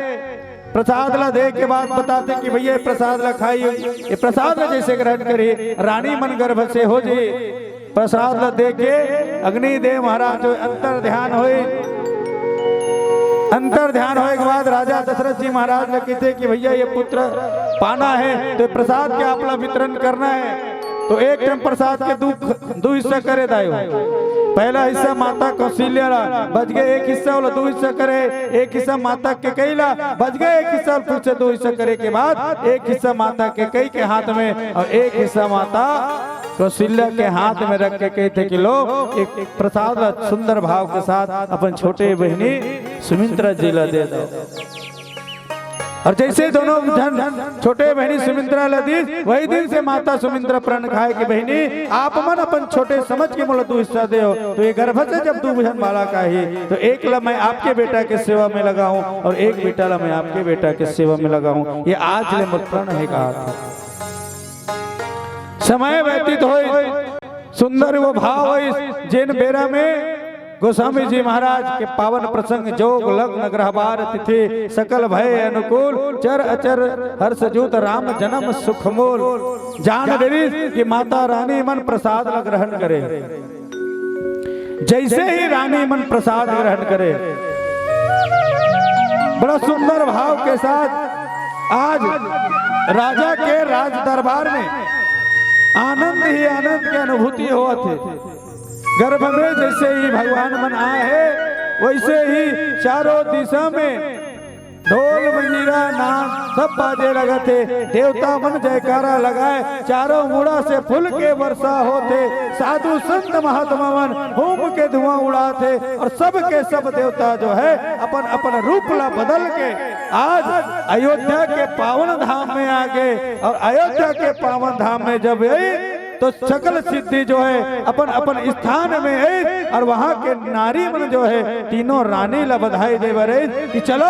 प्रसाद ला दे के बाद बताथे कि भैया, ये प्रसाद ला खाई, ये प्रसाद ला जैसे ग्रहण करी, रानी मन गर्भ से हो जी। प्रसाद ला दे के अग्निदेव महाराज जो अंतर ध्यान होइस, अंतर ध्यान होए के बाद राजा दशरथ जी महाराज ला कहिथे कि भैया, ये पुत्र पाना है तो ये प्रसाद के आपला वितरण करना है। तो एक टाइम प्रसाद के दू, दू हिस्सा करे दाई हो। पहला हिस्सा माता कौशल्या ला, बच गए एक हिस्सा, ओला दू हिस्सा करे, एक हिस्सा माता कैकेयी ला, बच गए एक हिस्सा, फिर से दू हिस्सा करे के बाद एक हिस्सा माता कैकेयी के हाथ में और एक हिस्सा माता कौशल्या के हाथ में रख के कहिथे कि लो, एक प्रसाद ला सुंदर भाव के साथ अपन छोटे बहिनी सुमित्रा जी ला दे दव। और जैसे दोनों झन छोटे बहिनी सुमित्रा ला दीस, वही दिन से माता सुमित्रा प्रण खाय कि बहिनी, आप मन अपन छोटे समझ के मोला दू हिस्सा देव, तो ये गर्भ से जब दू झन बालक आही, तो एक ला मैं आपके बेटा के सेवा में लगाहूं और एक बेटा ला मैं आपके बेटा के सेवा में लगाहूं। ये आज ले मोर प्रण हे, कहा था। समय व्यतीत होय, सुंदर वो भाव होय, जेन बेरा में गोस्वामी जी महाराज के पावन प्रसंग, जोग लग्न ग्रहबार तिथि, सकल भय अनुकूल, चर अचर हर्ष जूत, राम जन्म सुख मूल। जान डरिस कि माता रानी मन प्रसाद ला ग्रहण करे। जैसे ही रानी मन प्रसाद ग्रहण करे, बड़ा सुंदर भाव के साथ आज राजा के राज दरबार में आनंद ही आनंद के अनुभूति होवत हे। गर्भ में जैसे ही भगवान मन आए हे, वैसे ही चारों दिशा में ढोल मंजीरा नाद सब बाजे लगत हे। देवता मन जयकारा लगाए, चारों मुड़ा से फूल के वर्षा होत हे। साधु संत महात्मा मन हूम के धुआं उड़ात हे और सब के सब देवता जो है अपन अपन रूप ला बदल के आज अयोध्या के पावन धाम में आ गे। और अयोध्या के पावन धाम में जब आई तो सकल सिद्धि जो है अपन अपन स्थान में आई और वहां के नारी मन जो है तीनों रानी ला बधाई दे बर आई कि चलो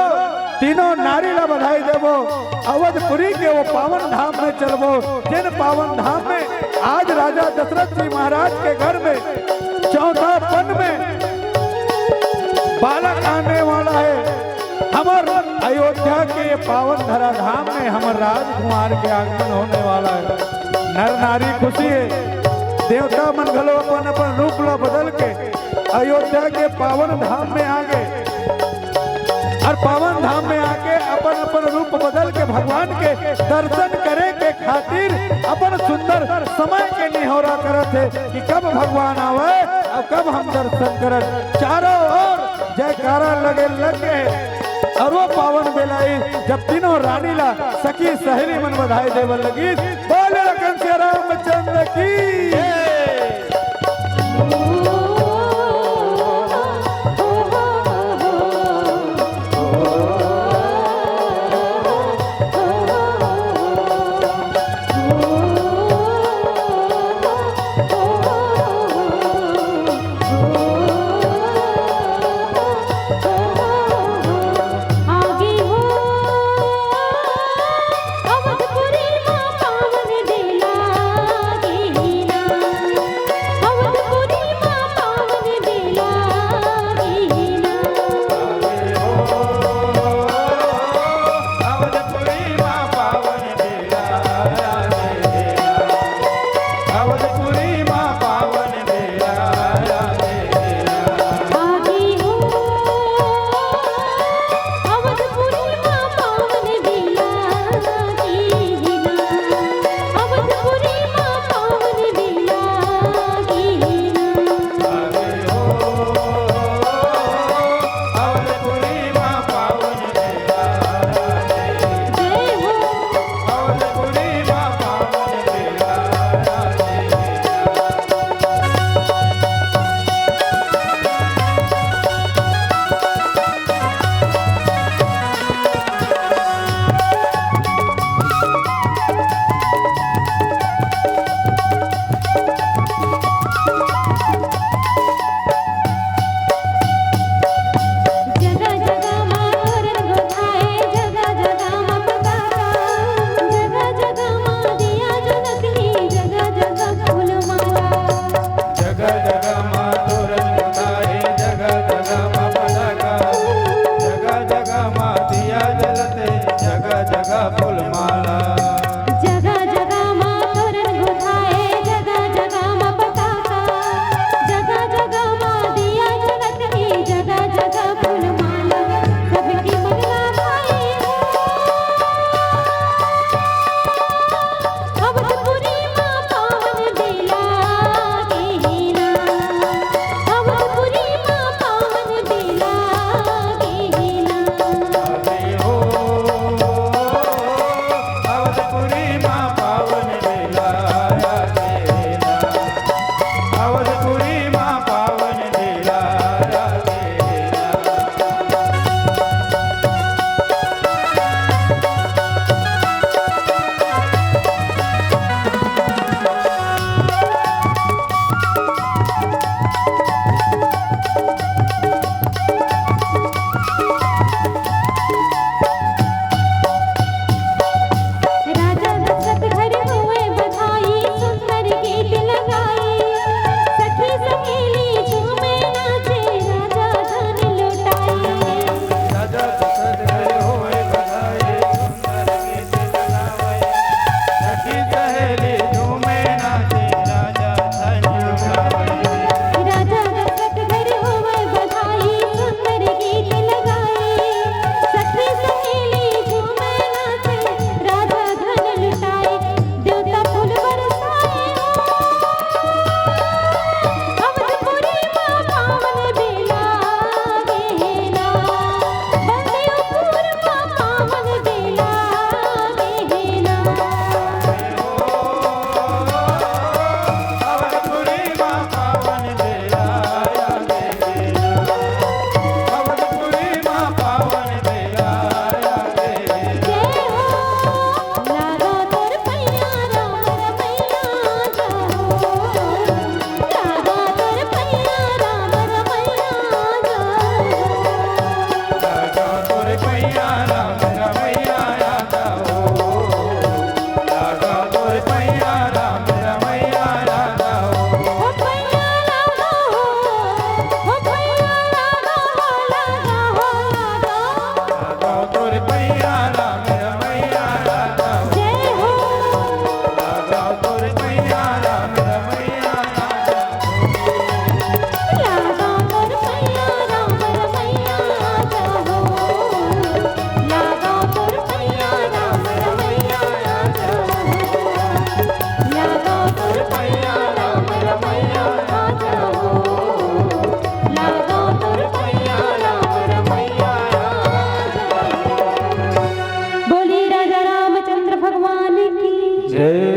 तीनों नारी ला बधाई देबो, अवधपुरी के वो पावन धाम में चलबो, जिन पावन धाम में आज राजा दशरथ जी महाराज के घर में चौथापन में बालक आने वाला है। हमर अयोध्या के ये पावन धरा धाम में हमर राजकुमार के आगमन होने वाला है। नर नारी खुशी है, देवता मन घलो अपन अपन रूप ला बदल के अयोध्या के पावन धाम में आ गे। और पावन धाम में आके अपन अपन रूप बदल के भगवान के दर्शन करे के खातिर अपन सुंदर समय के निहोरा करत हे कि कब भगवान आवे और कब हम दर्शन करन। चारों ओर जयकारा लगे लग गे। और वो पावन बेला आई जब तीनों रानी ला सखी सहेली मन बधाई देवल लगी। बोले लखन से रामचंद्र की।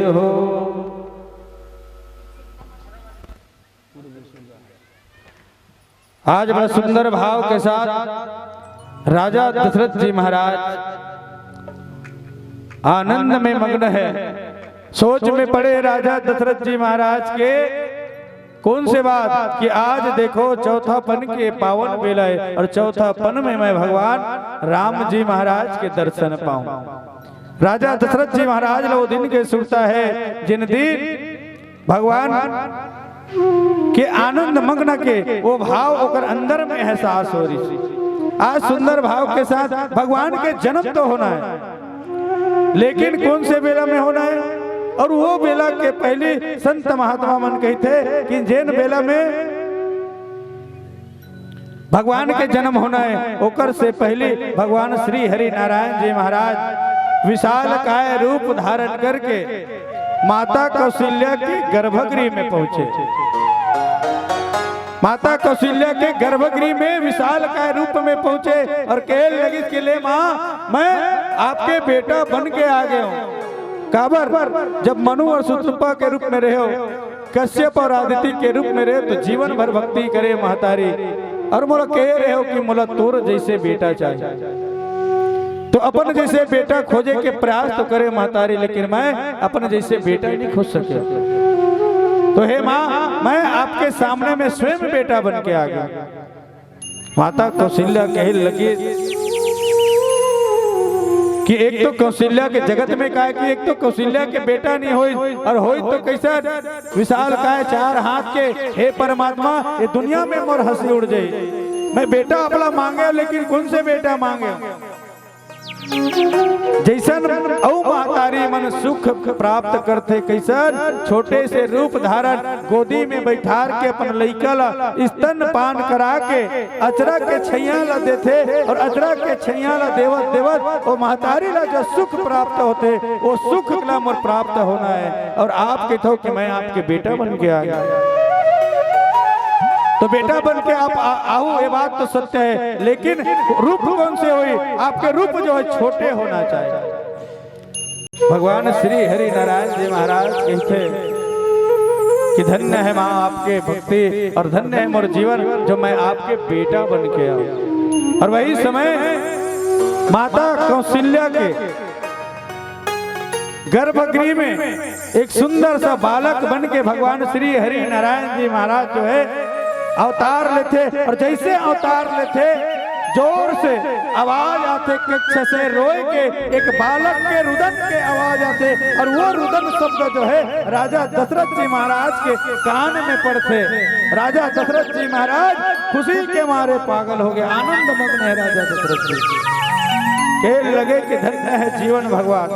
हो। आज बड़ा सुंदर भाव के साथ राजा दशरथ जी महाराज आनंद में मग्न है। सोच में पड़े राजा दशरथ जी महाराज के कौन से बात कि आज देखो चौथापन के पावन बेला है और चौथापन में मैं भगवान राम जी महाराज के दर्शन पाऊं। राजा दशरथ जी महाराज ला वो दिन के सुरता है जिन दिन भगवान के आनंद मग्न के वो भाव ओकर अंदर में एहसास हो रही। आज सुंदर भाव के साथ भगवान के जन्म तो होना है, लेकिन कौन से बेला में होना है? और वो बेला के पहले संत महात्मा मन कहते कि जेन बेला में भगवान के जन्म होना है, ओकर से पहले भगवान श्री हरि नारायण जी महाराज विशाल काय रूप धारण करके माता कौशल्या के गर्भगृह में पहुंचे। माता कौशल्या के गर्भगृह में विशाल काय रूप में पहुंचे और कहे लगे कि ले माँ, मैं आपके बेटा बन के आ गया हूँ। काबर? जब मनु और सुतपा के रूप में रहे हो, कश्यप और आदिति के रूप में रहे तो जीवन भर भक्ति करे महतारी, और मोला कहे रहे हो कि मोला तोर जैसे बेटा चाहिए। तो अपन जैसे बेटा खोजे के प्रयास तो करे महतारी, लेकिन मैं अपन जैसे बेटा नहीं खोज सके। तो हे माँ, मैं आपके सामने में स्वयं बेटा बन के आ गया। माता कौशल्या कहे लगी कि एक तो कौशल्या के जगत में का है कि एक तो कौशल्या के बेटा नहीं होई, और होई तो कैसा विशाल काय चार हाथ के, हे परमात्मा, ये दुनिया में मोर हंसी उड़ जाई। मैं बेटा अपना मांगे, लेकिन कौन से बेटा मांगे? जैसन अउ महतारी मन सुख प्राप्त करथे, कैसन छोटे से रूप धारण, गोदी में बैठार के अपन लइका ला स्तन पान करा के अचरा के छैया ला देथे, और अचरा के छैया ला देवत देवत वो महतारी ला जो सुख प्राप्त होथे, वो सुख ला मोर प्राप्त होना है। और आप कहथो कि मैं आपके बेटा बन के आ गया। तो बेटा बन के आप आ, आहू, ये बात तो सत्य है, लेकिन रूप कौन से होई? आपके रूप जो है छोटे होना चाहिए। भगवान श्री हरि नारायण जी महाराज कहते कि धन्य है माँ आपके भक्ति और धन्य है मोर जीवन जो मैं आपके बेटा बन के आऊं। और वही समय माता कौशल्या के गर्भगृह में एक सुंदर सा बालक बन के भगवान श्री हरि नारायण जी महाराज जो है अवतार लेथे, और जैसे अवतार लेथे जोर से आवाज आथे, कक्ष से रोए के एक बालक के रुदन के आवाज आथे, और वो रुदन शब्द जो है राजा दशरथ जी महाराज के कान में पड़थे। राजा दशरथ जी महाराज खुशी के मारे पागल हो गए, आनंद मग्न है राजा दशरथ जी। कहे लगे कि धन्य है जीवन भगवान।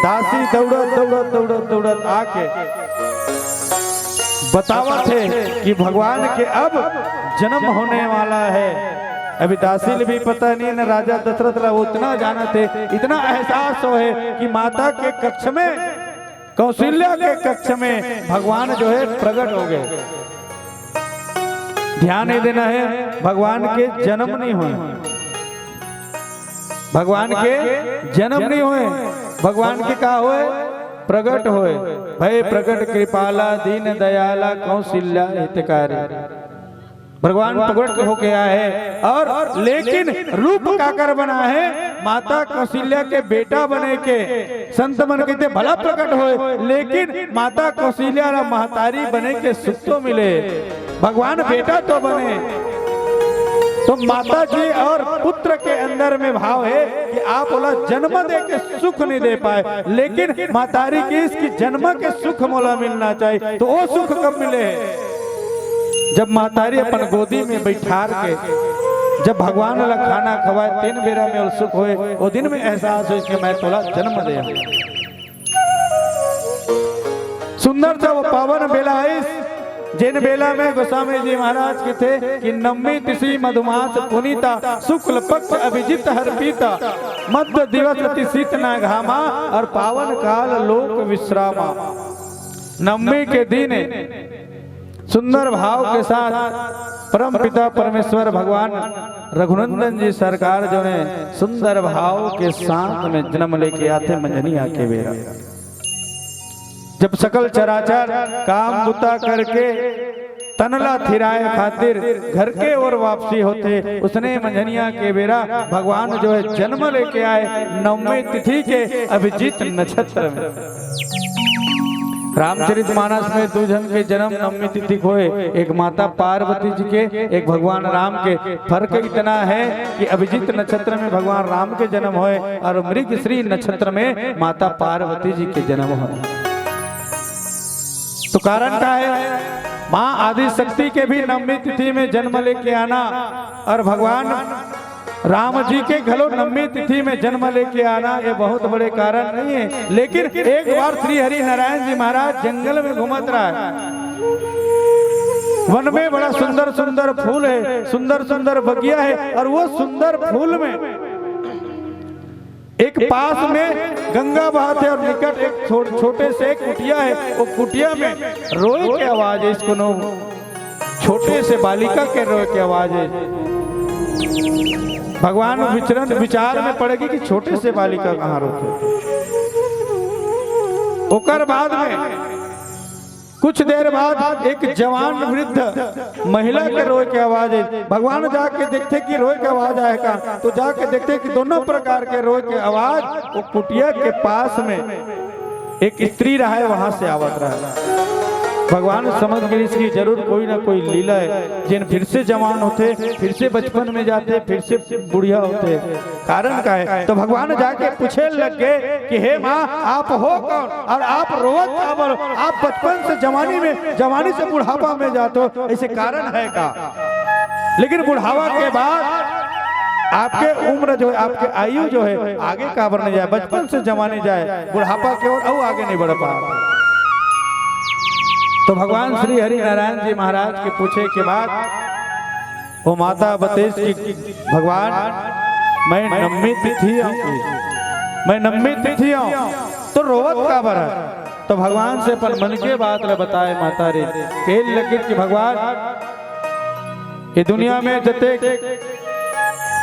दासी दौड़त दौड़त दौड़त दौड़त आके बतावत है कि भगवान के अब जन्म होने वाला है। अभी दासी ल भी पता नहीं न राजा दशरथ ला उतना जानत है, इतना एहसास हो है कि माता के कक्ष में, कौशल्या के कक्ष में भगवान जो है प्रकट हो गए। ध्यान ये देना है, भगवान के जन्म नहीं होए, भगवान के जन्म नहीं होए, भगवान के का होए? प्रकट होए। भय प्रकट कृपाला दीन दयाला कौशल्या हितकारी। भगवान प्रकट होके आए हैं, और लेकिन रूप काकर बना है? माता कौशल्या के बेटा बने के। संत मन कहते भला प्रकट होए, लेकिन माता कौशल्या ला महतारी बने के सुख तो मिले, भगवान बेटा तो बने। तो माता जी और पुत्र के अंदर में भाव है कि आप ओला जन्म दे के सुख नहीं दे पाए, लेकिन महतारी के इसकी जन्म के सुख मोला मिलना चाहिए। तो वो सुख कब मिले? जब महतारी अपन गोदी में बैठार के जब भगवान ला खाना खवाए, तीन बेरा में सुख होए, वो दिन में एहसास होए कि मैं तोला जन्म दे हूँ। सुंदर था वो पावन बेला आइस, जेन बेला में गोस्वामी जी महाराज कहते कि नवमी तिथि मधुमास पुनीता, शुक्ल पक्ष अभिजित हर पीता, मध्य दिवस अति शीत न घामा, और पावन काल लोक विश्रामा। नवमी के दिन सुंदर भाव के साथ परम पिता परमेश्वर भगवान रघुनंदन जी सरकार जो ने सुंदर भाव के साथ में जन्म लेके आथे मंझनिया के बेरा। जब सकल चराचर काम बुता करके तन ला थिराए खातिर घर के ओर वापसी होथे, उसने मंझनिया के बेरा भगवान जो है जन्म लेके आए नवमी तिथि के अभिजीत नक्षत्र में। रामचरित मानस में दू झन के जन्म नवमी तिथि के होए, एक माता पार्वती जी के, एक भगवान राम के। फर्क इतना है कि अभिजीत नक्षत्र में भगवान राम के जन्म होए और मृगश्री नक्षत्र में माता पार्वती जी के जन्म होए। तो कारण का है? माँ आदि शक्ति के भी नवमी तिथि में जन्म लेके आना और भगवान राम जी के घलो नवमी तिथि में जन्म लेके आना, ये बहुत बड़े कारण नहीं है। लेकिन एक बार श्री हरि नारायण जी महाराज जंगल में घूमत रहा है, वन में बड़ा सुंदर सुंदर फूल है, सुंदर सुंदर बगिया है, और वो सुंदर फूल में एक पास में गंगा बहत है और निकट एक छो-, छोटे से कुटिया है। वो कुटिया में रोए के आवाज है, इसको नो छोटे से बालिका के रोए के आवाज है। भगवान विचरण विचार में पड़ेगी कि छोटे से बालिका कहाँ रोते। ओकर बाद में कुछ देर बाद एक जवान वृद्ध महिला के रोए के आवाज है। भगवान जाके देखते कि रोए के आवाज आए का, तो जाके देखते कि दोनों प्रकार के रोए के आवाज वो कुटिया के पास में एक स्त्री रहा है, वहां से आवत रहा है। भगवान समझ गए इसकी जरूर कोई ना कोई लीला है, जिन फिर से जवान होते, फिर से बचपन में जाते, फिर से बुढ़िया होते। कारण का है? तो भगवान जाके पूछे लग गए कि हे माँ, आप हो कौन और आप रोवत काबर हो? आप बचपन से जवानी में, जवानी से बुढ़ापा में जाते हो, ऐसे कारण है का? लेकिन बुढ़ावा के बाद आपके उम्र जो है, आपके आयु जो है, आगे काबर नहीं जाए, बचपन से जवानी जाए, बुढ़ापा के ओर अउ आगे नहीं बढ़ पाए। तो भगवान श्री हरि नारायण जी महाराज के पूछे के बाद वो माता बतेस कि भगवान, मैं नवमी तिथि आऊं, मैं नवमी तिथि आऊं, तो रोवत काबर है? तो भगवान से अपन मन के बात ल बताए माता रे। कहे लगे कि भगवान, ये दुनिया में जते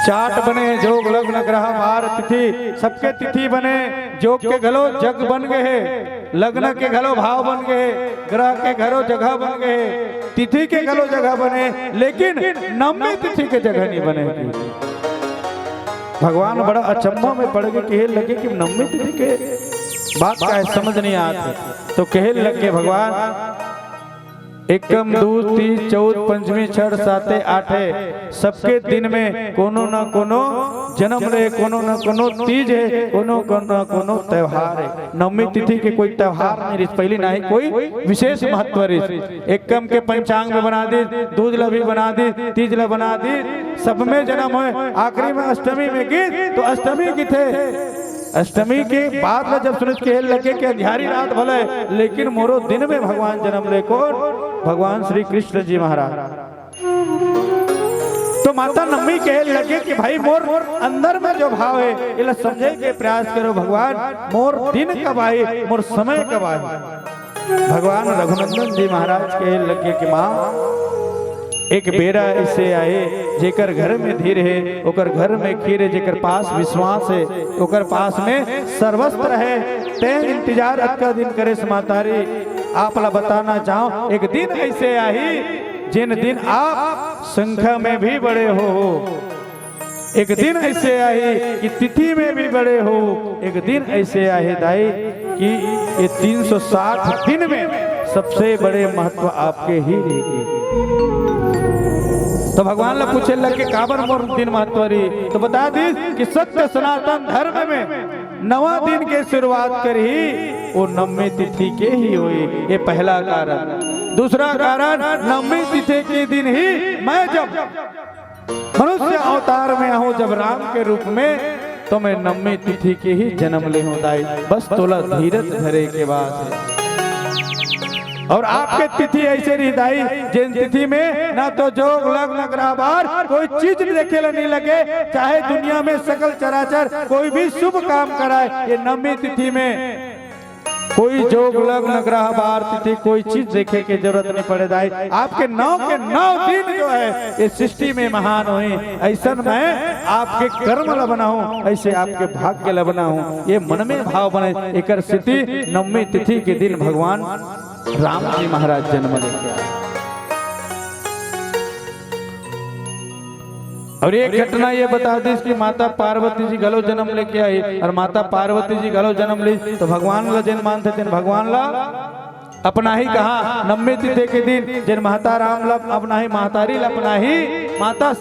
चाट बने, जोग लग्न ग्रह वार तिथि, सबके तिथि बने, जोग के घलो जग बन गए हे, लग्न के घलो भाव बन गए हे, ग्रह के घलो जगह बन गए हे, तिथि के घलो जगह बने, लेकिन नवमी तिथि के जगह नहीं बने। भगवान बड़ा अचंभा में पड़ गए, कहे लगे कि नवमी तिथि के बात का है, समझ नहीं आत हे। तो कहे लगे भगवान, एकम, दूज, तीज, चौथ, पंचमी, छठ, साते, आठे, सबके दिन में कोनो न कोनो जन्म ले, कोनो न कोनो तीज है, कोनो न कोनो त्योहार है। नवमी तिथि के कोई त्योहार नहीं रिस, पहली नहीं कोई विशेष महत्व रिस। एकम के पंचांग में बना दी, दूज ला भी बना दी, तीज ला बना दी, सब में जन्म होए, आखिरी में अष्टमी में गीत, तो अष्टमी किथे? अष्टमी के बाद ला जब सुनिस कहे लगे कि अंधियारी रात भले, लेकिन मोरो दिन में भगवान जन्म ले। कौन? भगवान श्री कृष्ण जी महाराज। तो माता नवमी कहे लगे कि भाई, मोर अंदर में जो भाव है, एला समझे के प्रयास करो भगवान, मोर दिन कब आए, मोर समय कब आए। भगवान रघुनंदन जी महाराज कहे लगे कि माँ, एक बेरा ऐसे आए, जेकर घर में धीर है, ओकर घर में खीर है, जेकर पास विश्वास है, ओकर पास में सर्वस्त्र है। तैं इंतजार अतका दिन करेस मातारी, आप ला बताना चाहूं, एक दिन ऐसे आही, जिन दिन आप संख्या में भी बड़े हो, एक दिन ऐसे आही कि तिथि में भी बड़े हो, एक दिन ऐसे आही दाई कि ये तीन सौ साठ दिन में सबसे बड़े महत्व आपके ही रहेगी। तो भगवान ला पूछे लगे, काबर मोर दिन महत्व रही? तो बता दी कि सत्य सनातन धर्म में नवा दिन के शुरुआत करही, वो नवमी तिथि के ही होई। ये पहला कारण। दूसरा कारण, नवमी तिथि के दिन ही मैं जब मनुष्य अवतार में आहूं जब राम के रूप में, तो मैं नवमी तिथि के ही जन्म ले हूं दाई। बस तोला धीरज धरे के बात है। और आपके तिथि ऐसे रही दाई, जिन तिथि में ना तो जोग लग्न ग्रह बार कोई चीज देखे ला नहीं लगे, चाहे दुनिया में सकल चराचर कोई भी शुभ काम कराए, ये नवमी तिथि में कोई जोग लग्न ग्रह बार तिथि कोई चीज देखे के जरूरत नहीं पड़े दाई। आपके नौ के नौ दिन जो है ये सृष्टि में महान होही, अइसन में आपके कर्म ल बनाहूं, अइसे आपके भाग्य ल बनाहूं, ये मन में भाव बने। एकर सेती नवमी तिथि के दिन भगवान राम जी महाराज जन्म लेके आए। अउ एक घटना ये बता दिस कि माता पार्वती जी घलो जन्म लेके आई, अउ माता पार्वती जी घलो जन्म ली, त भगवान ला जेन मानथे तेन भगवान ला अपनाही कहा। नवमी तिथि के दिन जेन महता राम ला अपनाही, महतारी ला अपनाही, माता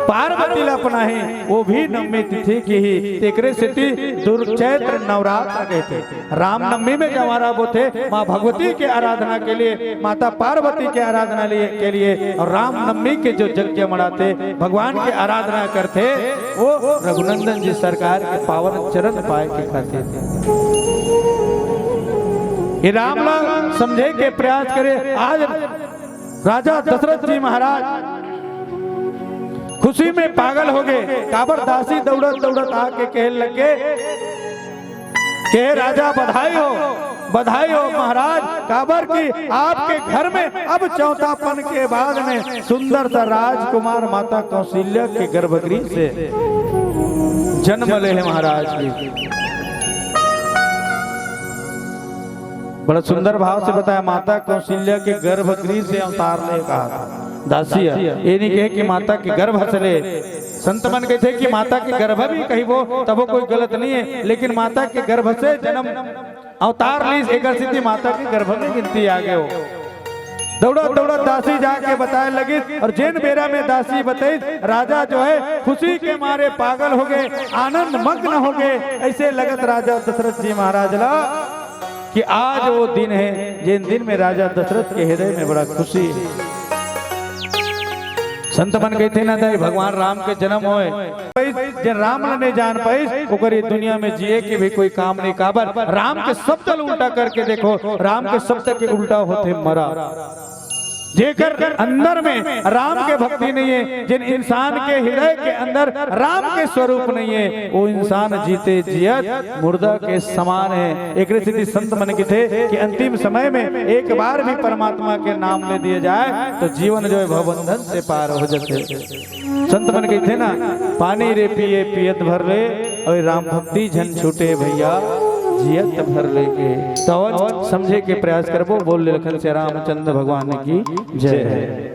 पार्वती ला अपनाही, वो भी नवमी तिथि के ही। तेकरे सेती दुर्ग चैत्र नवरात्र कहिथे। रामनवमी में जवारा बोथे माँ भगवती के आराधना के लिए, माता पार्वती के आराधना लिए, के लिए, अउ रामनवमी के जो यज्ञ मनाथे, भगवान के आराधना करथे, वो रघुनंदन जी सरकार के पावन चरण पाए के खातिर। ये राम ला समझे के प्रयास करे। आज राजा दशरथ जी महाराज खुशी में पागल हो गए। काबर दासी दौड़त दौड़त आके कहे लगे, कहे, "राजा बधाई हो, बधाई हो महाराज, काबर कि आपके घर में अब चौथापन के बाद में सुंदर सा राजकुमार माता कौशल्या के गर्भगृह से जन्म ले हे महाराज जी।" बड़ा सुंदर भाव से बताया, माता कौशल्या के गर्भगृह से अवतार ले कहा था दासी ह। ये नहीं कहे कि माता के गर्भ से ले। संत मन कहिथे कि माता के गर्भ भी कहिबो तबो कोई गलत नहीं है, लेकिन माता के गर्भ से जन्म अवतार लीस, एकर सेती माता के गर्भ में गिनती आ गए हो। दौड़त दौड़त दासी जाके बताए लगिस, अउ जेन बेरा में दासी बताइस, राजा जो है खुशी के मारे पागल हो गए, आनंद मग्न हो गए। अइसे लगत राजा दशरथ जी महाराज ला कि आज वो दिन है जेन दिन में राजा दशरथ के हृदय में बड़ा खुशी है। संत मन कहिथे ना दाई, भगवान राम के जन्म होय, जेन राम ला नहीं जान पाइस, ओकर ये दुनिया में जिए के भी कोई काम नहीं। काबर? राम के शब्द ल उल्टा करके देखो, राम के शब्द के उल्टा होथे मरा। जेकर अंदर में राम के भक्ति नहीं है, जेन इंसान के हृदय के अंदर राम के स्वरूप नहीं है, वो इंसान जीते जियत मुर्दा के समान है। एकरे सेती संत मन कहिथे कि अंतिम समय में एक बार भी परमात्मा के नाम ले दिए जाए तो जीवन जो है भवबंधन से पार हो जाथे। संत मन कहिथे ना, "पानी रे पिए पियत भर ले, अउ राम भक्ति झन छूटे भैया जियत भर ले के।" तो समझे के प्रयास करबो। बोल ले लखन से रामचंद्र भगवान की जय।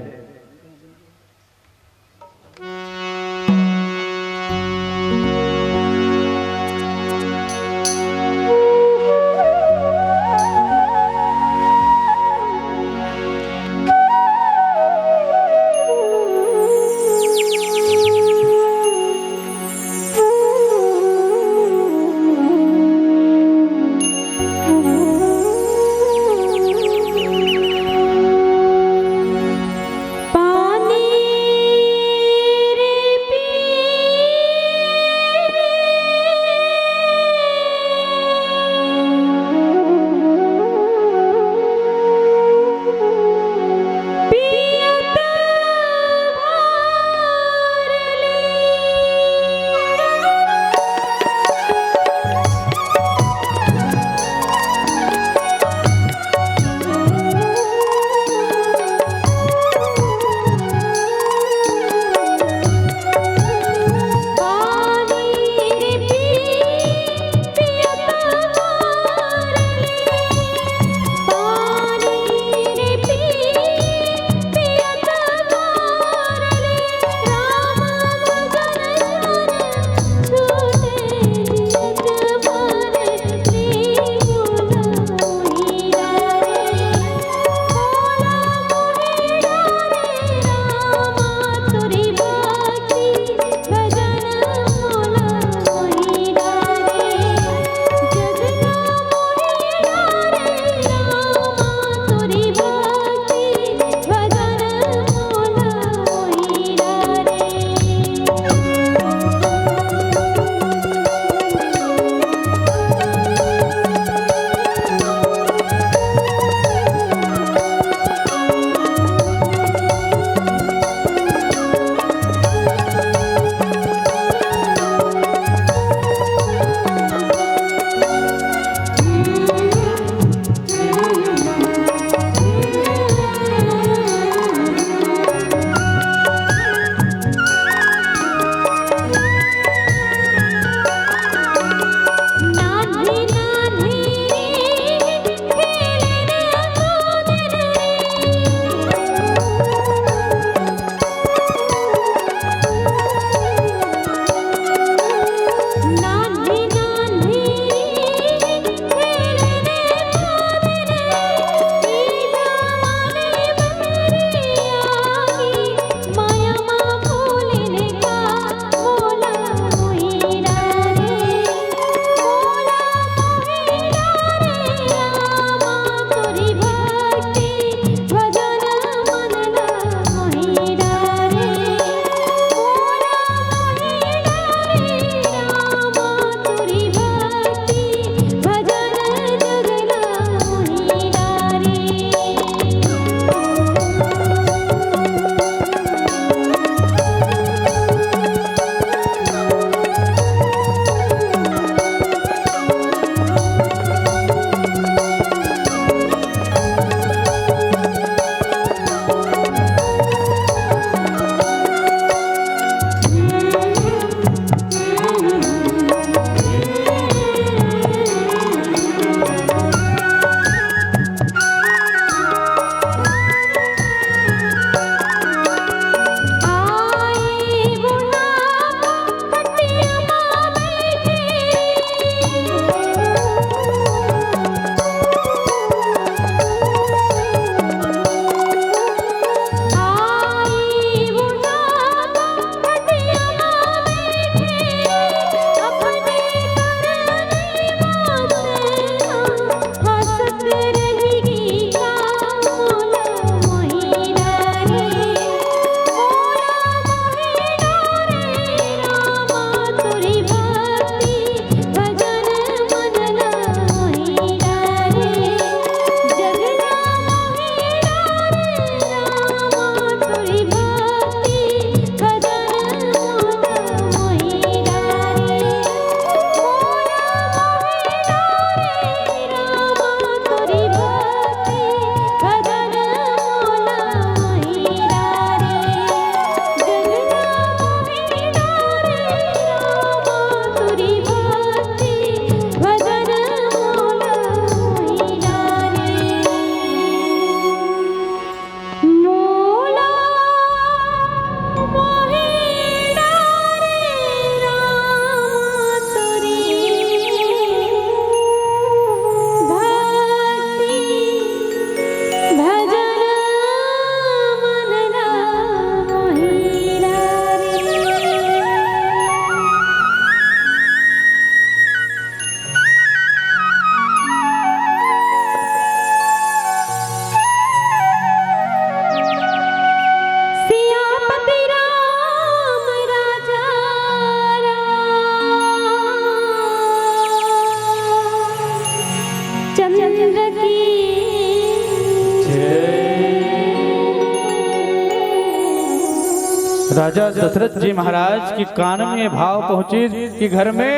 राजा दशरथ जी महाराज के कान में भाव पहुंचिस कि घर में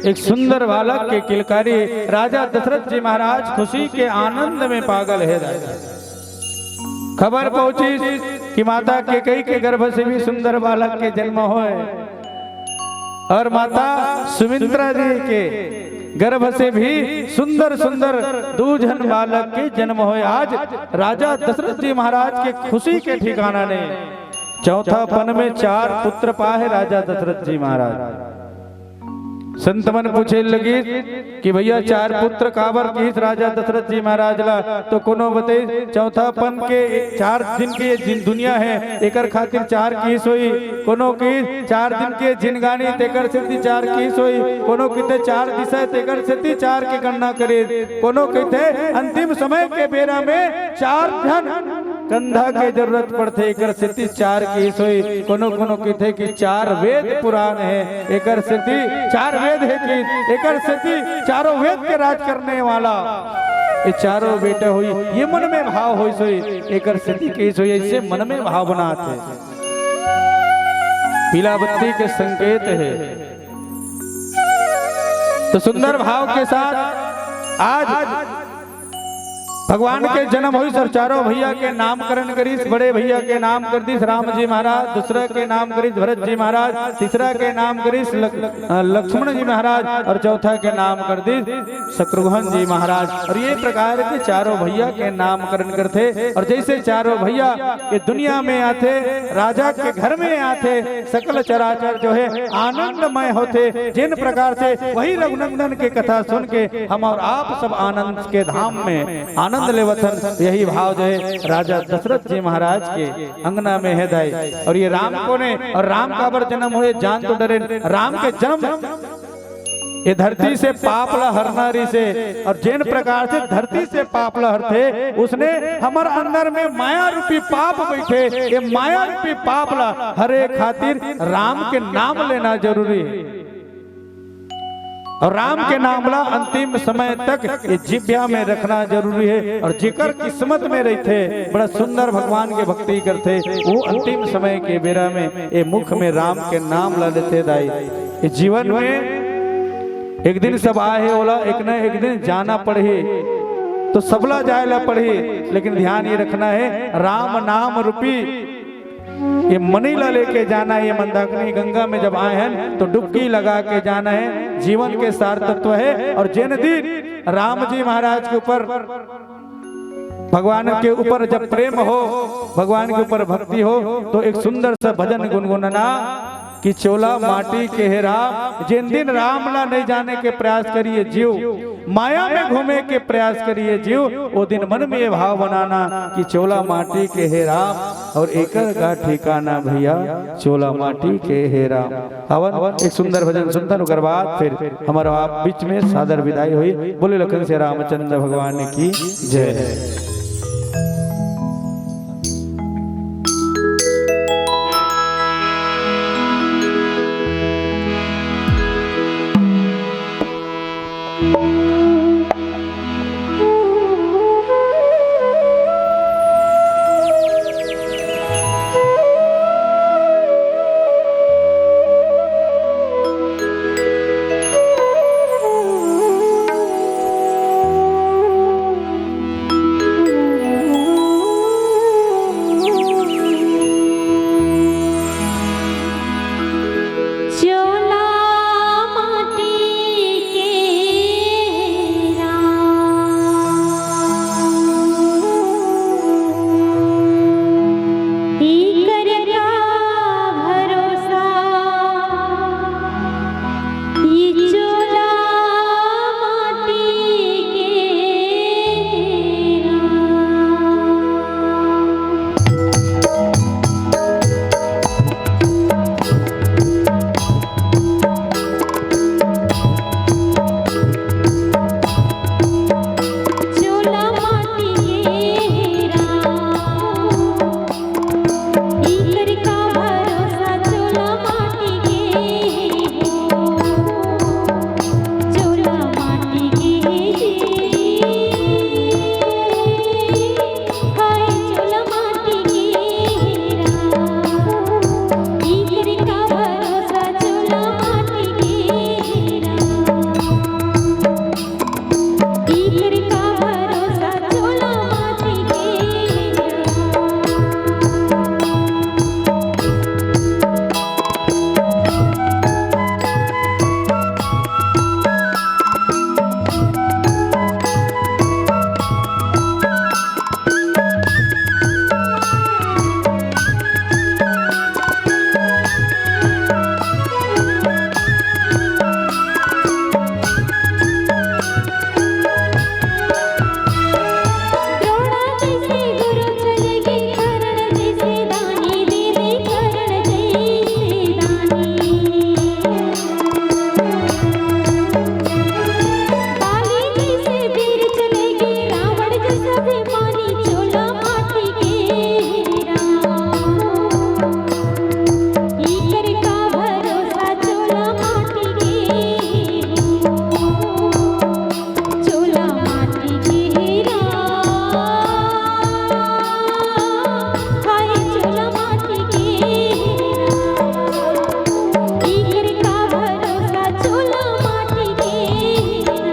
एक सुंदर बालक के किलकारी। राजा दशरथ जी महाराज खुशी के आनंद में पागल हे। खबर पहुंचिस कि माता कैकेयी के गर्भ से भी सुंदर बालक के जन्म होय और माता सुमित्रा जी के गर्भ से भी सुंदर सुंदर दू झन बालक के जन्म होय। आज राजा दशरथ जी महाराज के खुशी के ठिकाना नहीं। चौथा पन में चार पुत्र पाए राजा दशरथ जी महाराज। संत मन पूछे लगिस कि भैया, चार पुत्र काबर किहिस राजा दशरथ जी महाराज ला? तो कोनो बतइस, चौथा पन के चार दिन के जिन दुनिया हे, एकर खातिर चार किहिस होही। कोनो किहिस चार दिन के जिनगानी, तेकर सेती चार किहिस होही। कोनो कहिथे चार दिशा, तेकर सेती चार के गणना करिस। कोनो कहिथे अंतिम समय के बेरा में चार झन कंधा के जरूरत पड़थे, एकर सेती चार किहिस होही। कोनो कोनो कहिथे कि चार वेद पुराण हे, एकर सेती चार वेद हे कि एकर सेती चारों वेद के राज करने वाला ये चारों बेटा होही, ये मन में भाव होइस होही, एकर सेती किहिस होही। ऐसे मन में भावना आथे, पीला बत्ती के संकेत हे। तो सुंदर भाव के साथ आज भगवान के जन्म होइस और चारों भैया के नामकरण करिस। बड़े भैया के नाम कर दिस राम जी महाराज, दूसरा के नाम करिस भरत जी महाराज, तीसरा के नाम करिस लक-, अ, लक्ष्मण जी महाराज और चौथा के नाम कर दिस शत्रुघ्न जी महाराज। और ये प्रकार के चारों भैया के नामकरण करथे। और जैसे चारों भैया ये दुनिया में आथे, राजा के घर में आथे, सकल चराचर जो है आनंदमय होथे। जिन प्रकार से वही रघुनंदन के कथा सुन के हम और आप सब आनंद के धाम में आनंद लेवत हन, यही भाव जो है राजा दशरथ जी महाराज के अंगना में हे दाई। और ये राम कोन हे और राम काबर जन्म होए, जान तो डरेन। राम के जन्म ये धरती से पाप ला हरना रिहिसे, और जेन प्रकार से धरती से पाप ला हरथे, उसने हमर अंदर में माया रूपी पाप बैठे, ये माया रूपी पाप ला हरे खातिर राम के नाम लेना जरूरी हे। और राम के नाम ला अंतिम समय तक ये जिभ्या में रखना जरूरी हे। और जेकर किस्मत में रहिथे, बड़ा सुंदर भगवान के भक्ति करथे, वो अंतिम समय के बेरा में ये मुख में राम के नाम ला लेथे दाई। ये जीवन में एक दिन सब आए हे, ओला एक न एक दिन जाना पड़ही, तो सबला जाए ला पड़ही। लेकिन ध्यान ये रखना हे, राम नाम रूपी ये मनी ला लेके जाना हे। ये मंदाकिनी गंगा में जब आए हैं तो डुबकी लगा के जाना हे। जीवन के सार तत्व हे। और जेन दिन राम जी महाराज के ऊपर, भगवान के ऊपर जब प्रेम हो, भगवान के ऊपर भक्ति हो, तो एक सुंदर सा भजन गुनगुनाना कि चोला माटी के हे राम। जेन दिन राम ला नहीं जाने के प्रयास करिए जीव, माया में घूमे के प्रयास करिए जीव, वो दिन मन में ये भाव बनाना कि चोला माटी के हे राम और एकर का ठिकाना भैया, चोला माटी के हे राम। हवन एक सुंदर भजन सुनथन, ओकर बाद फिर हमर आप बीच में सादर विदाई होई। बोले लखन से रामचंद्र भगवान की जय। से पानी चोला माटी के राम। इकर का भरोसा चोला माटी के हो। चोला माटी के राम। हाय चोला माटी के राम। इकर का भरोसा चोला माटी के राम।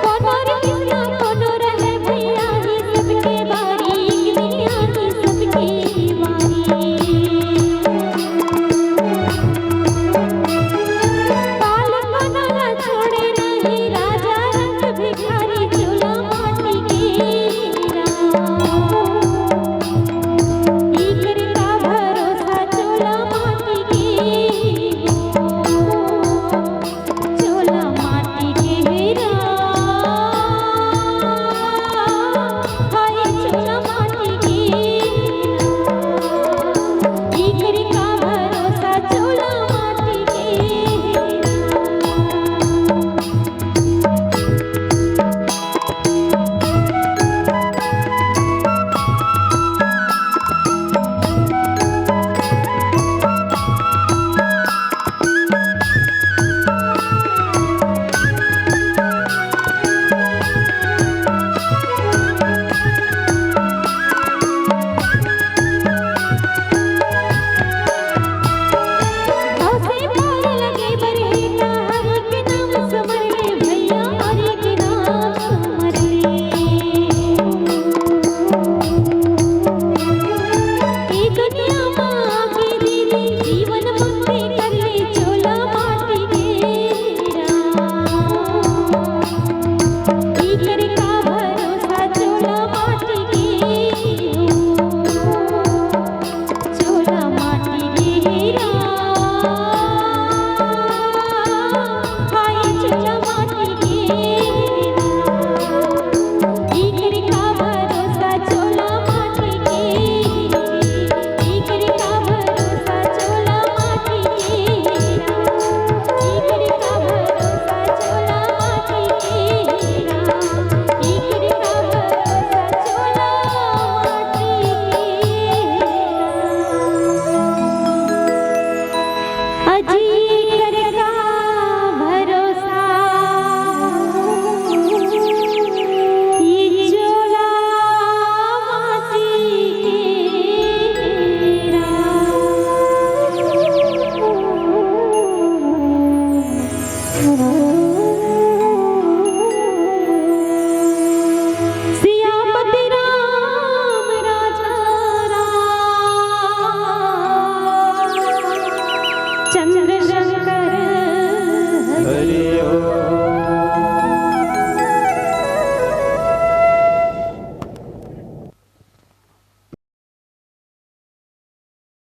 कोनो रे कितना कोनो रहे भैया, ही सबके बारी, एक दिन आही सबके बारी। काल कोनो ना छोड़े नहीं राजा रंग भिखारी चोला माटी के राम। इकर का भरोसा चोला माटी के हो। चोला माटी के राम, हाय चोला माटी के राम। इकर का भरोसा चोला माटी के राम।